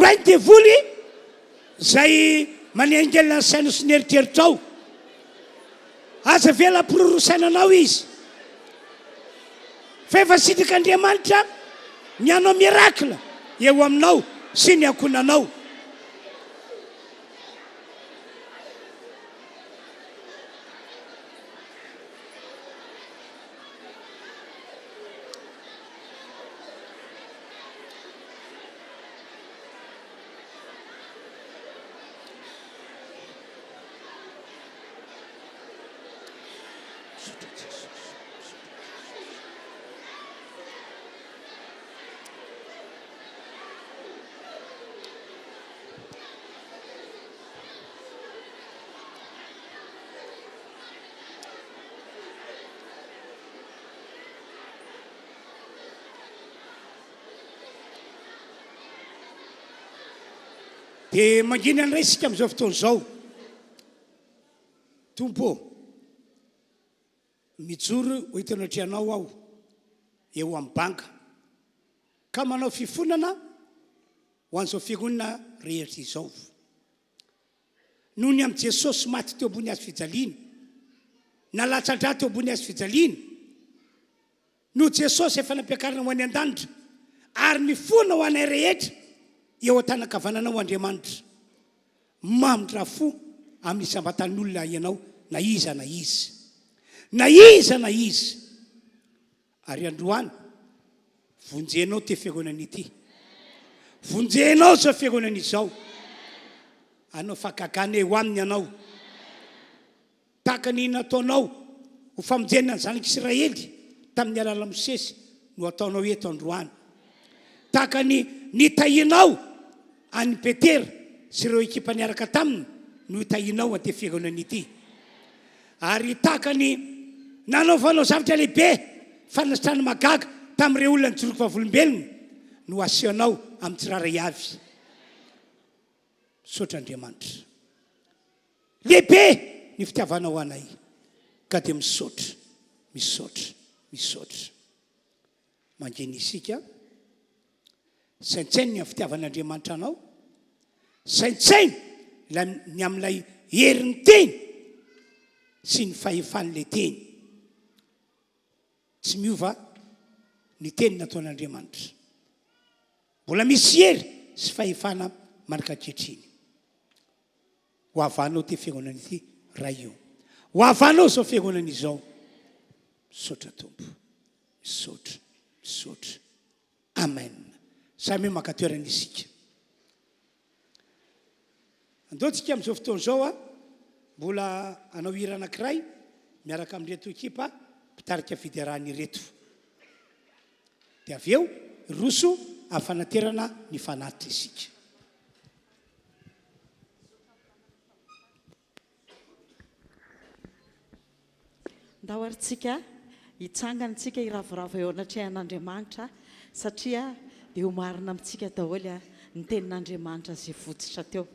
Roahy ny devoly izay manelingelina ny sainao sy ny eritreritrao. Aza avela hampiroroa saina anao izy. Fa efa sitrak'Andriamanitra ny hanao miracle eo aminao sy ny ankohonanao. Dia mangina indray isika amin'izao fotoana izao. Tompo ô, mijoro ho eto anatrehanao aho eo amin'ny banga, ka manao fifonana ho an'izao fiangonana rehetra izao. Noho ny amin'i Jesosy maty teo ambony hazo fijaliana, nalatsa-drà teo ambony hazo fijaliana, noho Jesosy efa nampiakarina ho any an-danitra, ary mifona ho anay rehetra eo an-tanan-kavananao Andriamanitra. Mamindrà fo amin'ny isam-batan'olona Ianao na iza na iza. Na iza na iza. Ary androany, vonjenao ity fiangonana ity. Vonjenao izao fiangonana izao. Hanao fahagagana eo aminy Ianao. Tahaka ny nataonao ho famonjena ny zanak'Israely tamin'ny alalan'i Mosesy no ataonao eto androany. Tahaka ny nitahianao an'i Petera sy ireo ekipa niaraka taminy no hitahianao an'ity fiangonana ity. Ary tahaka ny nanaovanao zavatra lehibe, fanasitrana mahagaga tamin'ireo olona nijoro vavolombelona no asehonao amin'ny tsirairay avy. Misaotra Andriamanitra. Lehibe ny fitiavanao anay ka dia misaotra, misaotra, misaotra. Mangina isika. Saintsaino ny amin'ny fitiavan'Andriamanitra anao. Saintsaino ilay ny amin'ilay herin'ny teny sy ny fahefan'ilay teny. Tsy miova ny teny nataon'Andriamanitra. Mbola misy hery sy fahefana mandrak'ankehitriny. Ho havanao ity fiangonana ity Ray o. Ho havanao izao fiangonana izao. Misaotra Tompo. Misaotra. Misaotra. Amen. Samy maka toerana isika. Andao tsika amin'izao fotoana izao a mbola hanao hira anankiray miaraka amin'ireto ekipa mpitarika fiderana ireto. Dia avy eo roso amin'ny fanaterana ny fanatitra isika. Ndao ary tsika hitsangana tsika hiravoravo eo anatrehan'Andriamanitra satria dia ho marina amintsika daholo ny tenin'Andriamanitra izay votsotra teo.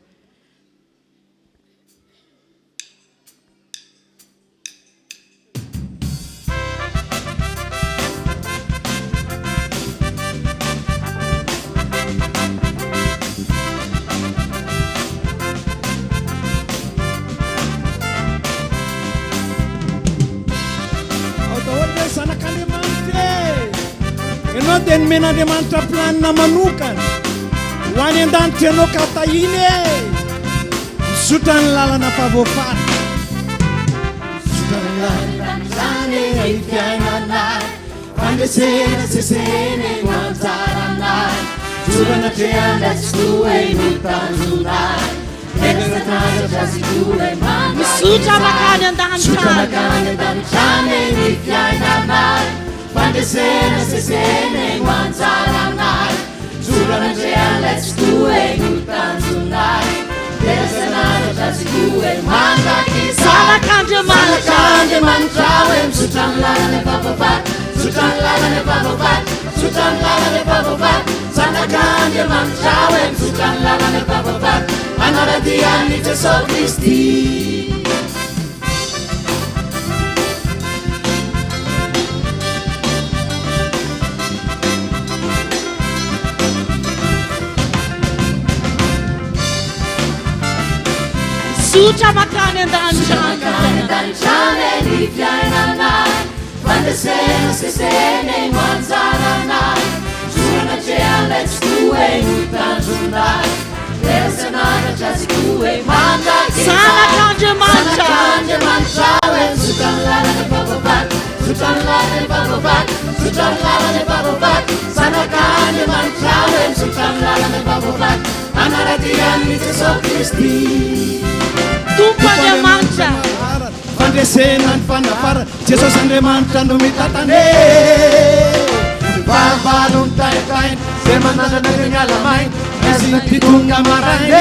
Ao daholo ve zanak'Andriamanitra e? Ianao dia nomen'Andriamanitra planina manokana ho any an-danitra ianao ka tahiny e! Mizotra ny lalana fa voafaritra. Mizotra ny lalana Zany ny fiainanay Fandresena sesehena no anjaranay Joro anatrehanay tsy toa no tanjonay Tena tanjaka sy toa Mizotra makany an-danitra Mizotra makany an-danitra any ny fiainanay Fandresena sesehena no anjaranay Joro anatrehanay tsy toa no tanjonay Tena sanaratra tsy toa mandrakizay Zanak'Andriamanitra Zanak'Andriamanitra hoe mizotra ny lalana efa voavaky Mizotra ny lalana efa voavaky Mizotra ny lalana efa voavaky Zanak'Andriamanitra hoe mizotra ny lalana efa voavaky Manara-dia an'i Jesoa Kristy. Zotra mankany an-danitra Zotra mankany an-danitra any ny fiainanay. Fandresena sesehena no anjaranay. Zorana atrehan'ilay Tsitoha e no tanjonay. Dera sy hananatra Azy koa e mandrakizay. Zanak'Andriamanitra. Zanak'Andriamanitra e, mizotra ny lalana efa voavaky. Mizotra ny lalana efa voavaky. Mizotra ny lalana efa voavaky. Zanak'Andriamanitra e, mizotra ny lalana efa voavaky. Manara-dia an'i Jesoa Kristy. Tompo Andriamanitra. Fandresena ny fanafarana, Jesosy Andriamanitra no mitantana e! Ny fahavalo mitaintaina, izay manandrana dia miala maina, maizina ty tonga maraina e!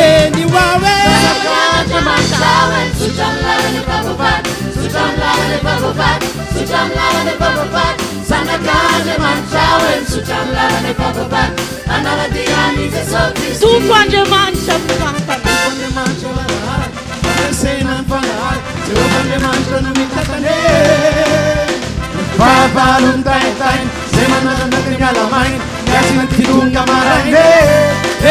Eny ho aho e! Zanak'Andriamanitra e, mizotra amin'ny lalana efa voavaky, mizotra amin'ny lalana efa voavaky, mizotra amin'ny lalana efa voavaky. Zanak'Andriamanitra e, mizotra amin'ny lalana efa voavaky, manara-dia an'i Jesoa Kristy. Tompo Andriamanitra mitantana. Tompo Andriamanitra manaraka. Fandresena ny fanahy, Jehovah Andriamanitra no mitantana e. Ny fahavalo mitaintaina, izay manandrana dia miala maina, ny hasina ty tonga maraina e.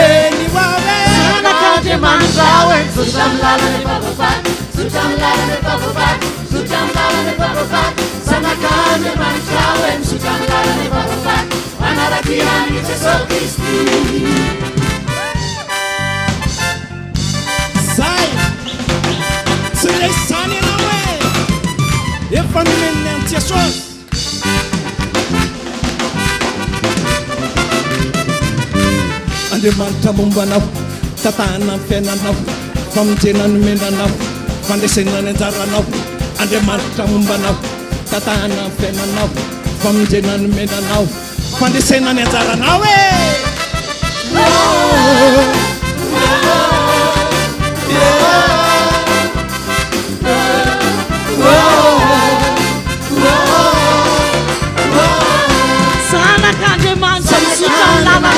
Eny ho avy e. Zanak'Andriamanitra e, mizotra amin'ny lalana efa voavaky, mizotra amin'ny lalana efa voavaky, mizotra amin'ny lalana efa voavaky. Zanak'Andriamanitra e, mizotra amin'ny lalana efa voavaky, manara-dia an'i Jesoa Kristy. Zay! Tsy resy zany ianao e! Efa nomen'ny an'i Jesosy. Andriamanitra momba anao, tantahana ny fiainanao, famonjena nomena anao, fandresena ny anjaranao. Andriamanitra momba anao, tantahana ny fiainanao, famonjena nomena anao. Fandresena ny anjaranao e! Zanak'Andriamanitra mizotra amin'ny lalana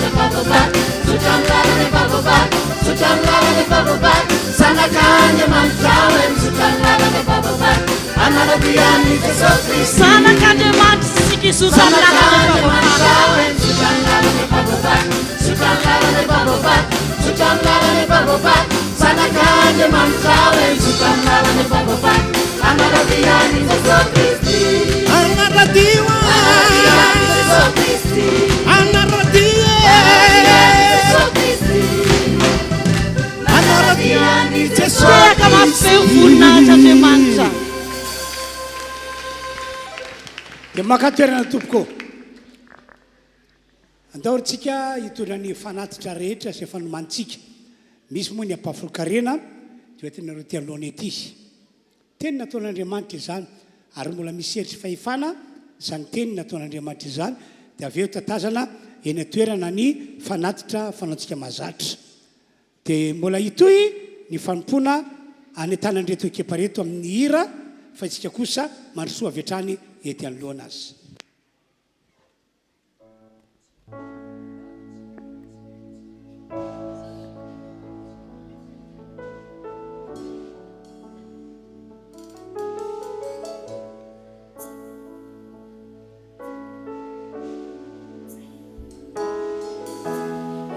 efa voavaky. Mizotra amin'ny lalana efa voavaky, mizotra amin'ny lalana efa voavaky. Zanak'Andriamanitra e, mizotra amin'ny lalana efa voavaky. Hanara-dia an'i Jesosy Kristy. Zanak'Andriamanitra isika hizotra amin'ny lalana efa Zanak'Andriamanitra e, mizotra amin'ny lalana efa voavaky, mizotra amin'ny lalana efa voavaky, mizotra amin'ny lalana efa voavaky. Zanak'Andriamanitra e, mizotra amin'ny lalana efa voavaky, hanara-dia an'i Jesosy Kristy. Hanara-dia Hanara-dia an'i Jesosy Kristy. Hanara-dia Hanara-dia an'i Jesosy Kristy. Hanara-dia an'i Jesosy Tehaka mafy be ho voninahitr'Andriamanitra. Dia maka toerana tompoko. Andao ry tsika hitondra ny fanatitra rehetra izay efa nomanintsika. Misy moa ny ampahafolon-karena dia ho entinareo ety anoloana ety. Teny nataon'Andriamanitra izany ary mbola misy hery sy fahefana izany teny nataon'Andriamanitra izany dia avy eo tatazana eny an-toerana ny fanatitra fanaontsika mahazatra. Dia mbola hitohy ny fanompoana any an-tanan'ireto ekipa ireto amin'ny hira fa isika kosa mandrosoa avy hatrany ety anoloana azy.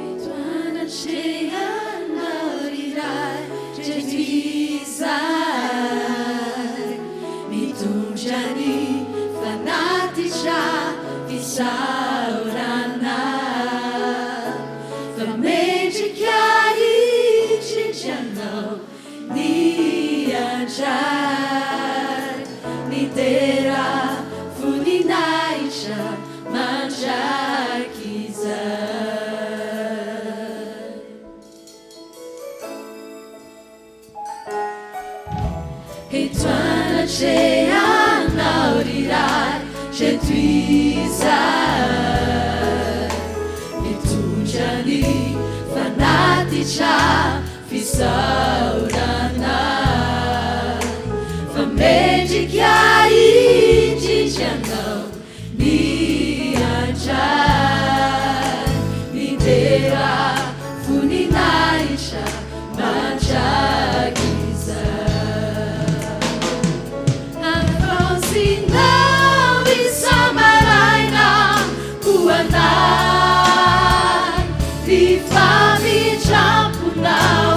Eto anatrehanao ry Ray Jesoa izahay Mitondra ny fanatitra fisaorana Fa mendrika indrindra Anao Ny handray ny dera voninahitra mandrakizay. Eto anatrehanao ry Ray Jesoa izahay Mitondra ny fanatitra Fisaorana fa mendrika indrindra Anao ny handray ny dera voninahitra mandrakizay. Havaozinao isa-maraina ho anay ny famindram-ponao.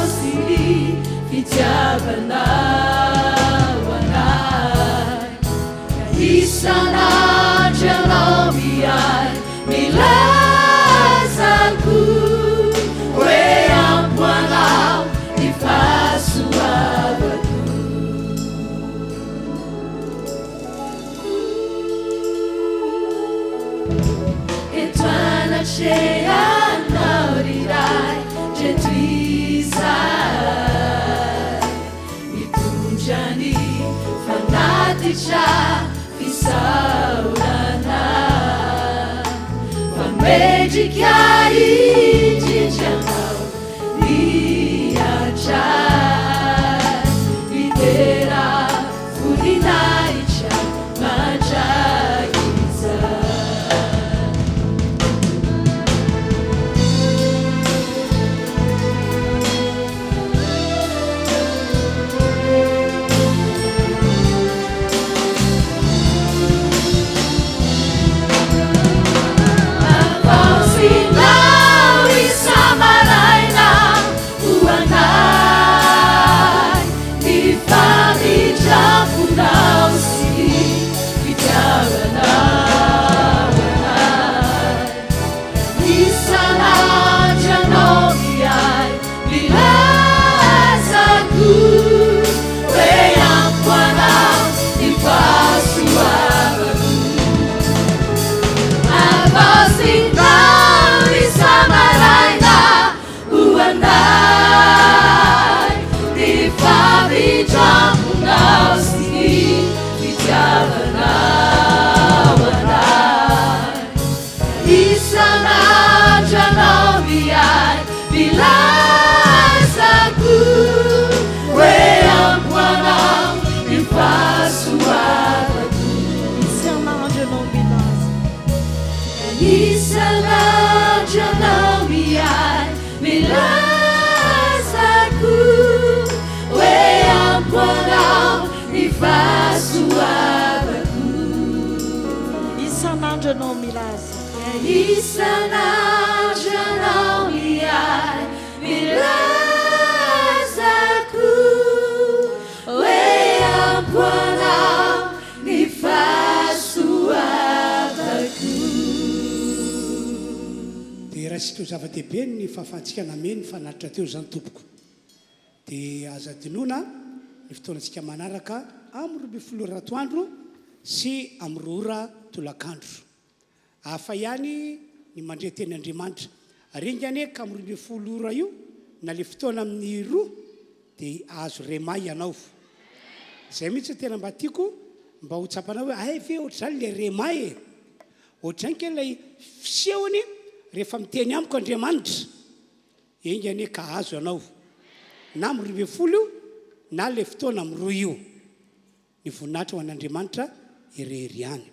Mendrika indrindra Ianao miantra Midera voninahitra mandrakizay. Havaozinao isa-maraina ho anay ny famindram-ponao sy ny fitiavanao anay. Isan'andro Ianao miahy milazako hoe amiko anao ny fahasoavako. Havaozinao isa-maraina ho anay ny famindram-ponao sy ny fitiavanao anay. Isan'andro Ianao miahy milazako hoe amiko anao ny fahasoavako. Isan'andro Ianao milaza. Isan'andro Ianao miahy milazako hoe amiko anao ny fahasoavako. Isan'andro Ianao milaza. Isan'andro Ianao miahy milazako hoe amiko anao ny fahasoavako. Dia raisiko ho zava-dehibe ny fahafahantsika namehy ny fanatitra teo izany tompoko. Dia aza adinoina ny fotoanantsika manaraka amin'ny 12 ora atoandro sy amin'ny roa ora tolakandro. Hafa ihany ny mandre teny Andriamanitra. Ary enga anie ka amin'ny 12 ora io na le fotoana amin'ny roa dia ahazo rhema ianao. Izay mihitsy no tena mba tiako mba ho tsapanao hoe hay ve ohatr'izany le rhema e! Ohatr'izany kay ilay fisehony rehefa miteny amiko Andriamanitra. Enga anie ka azo ianao na amin'ny 12 io na ilay fotoana amin'ny roa io. Ny voninahitra ho an'Andriamanitra irery ihany.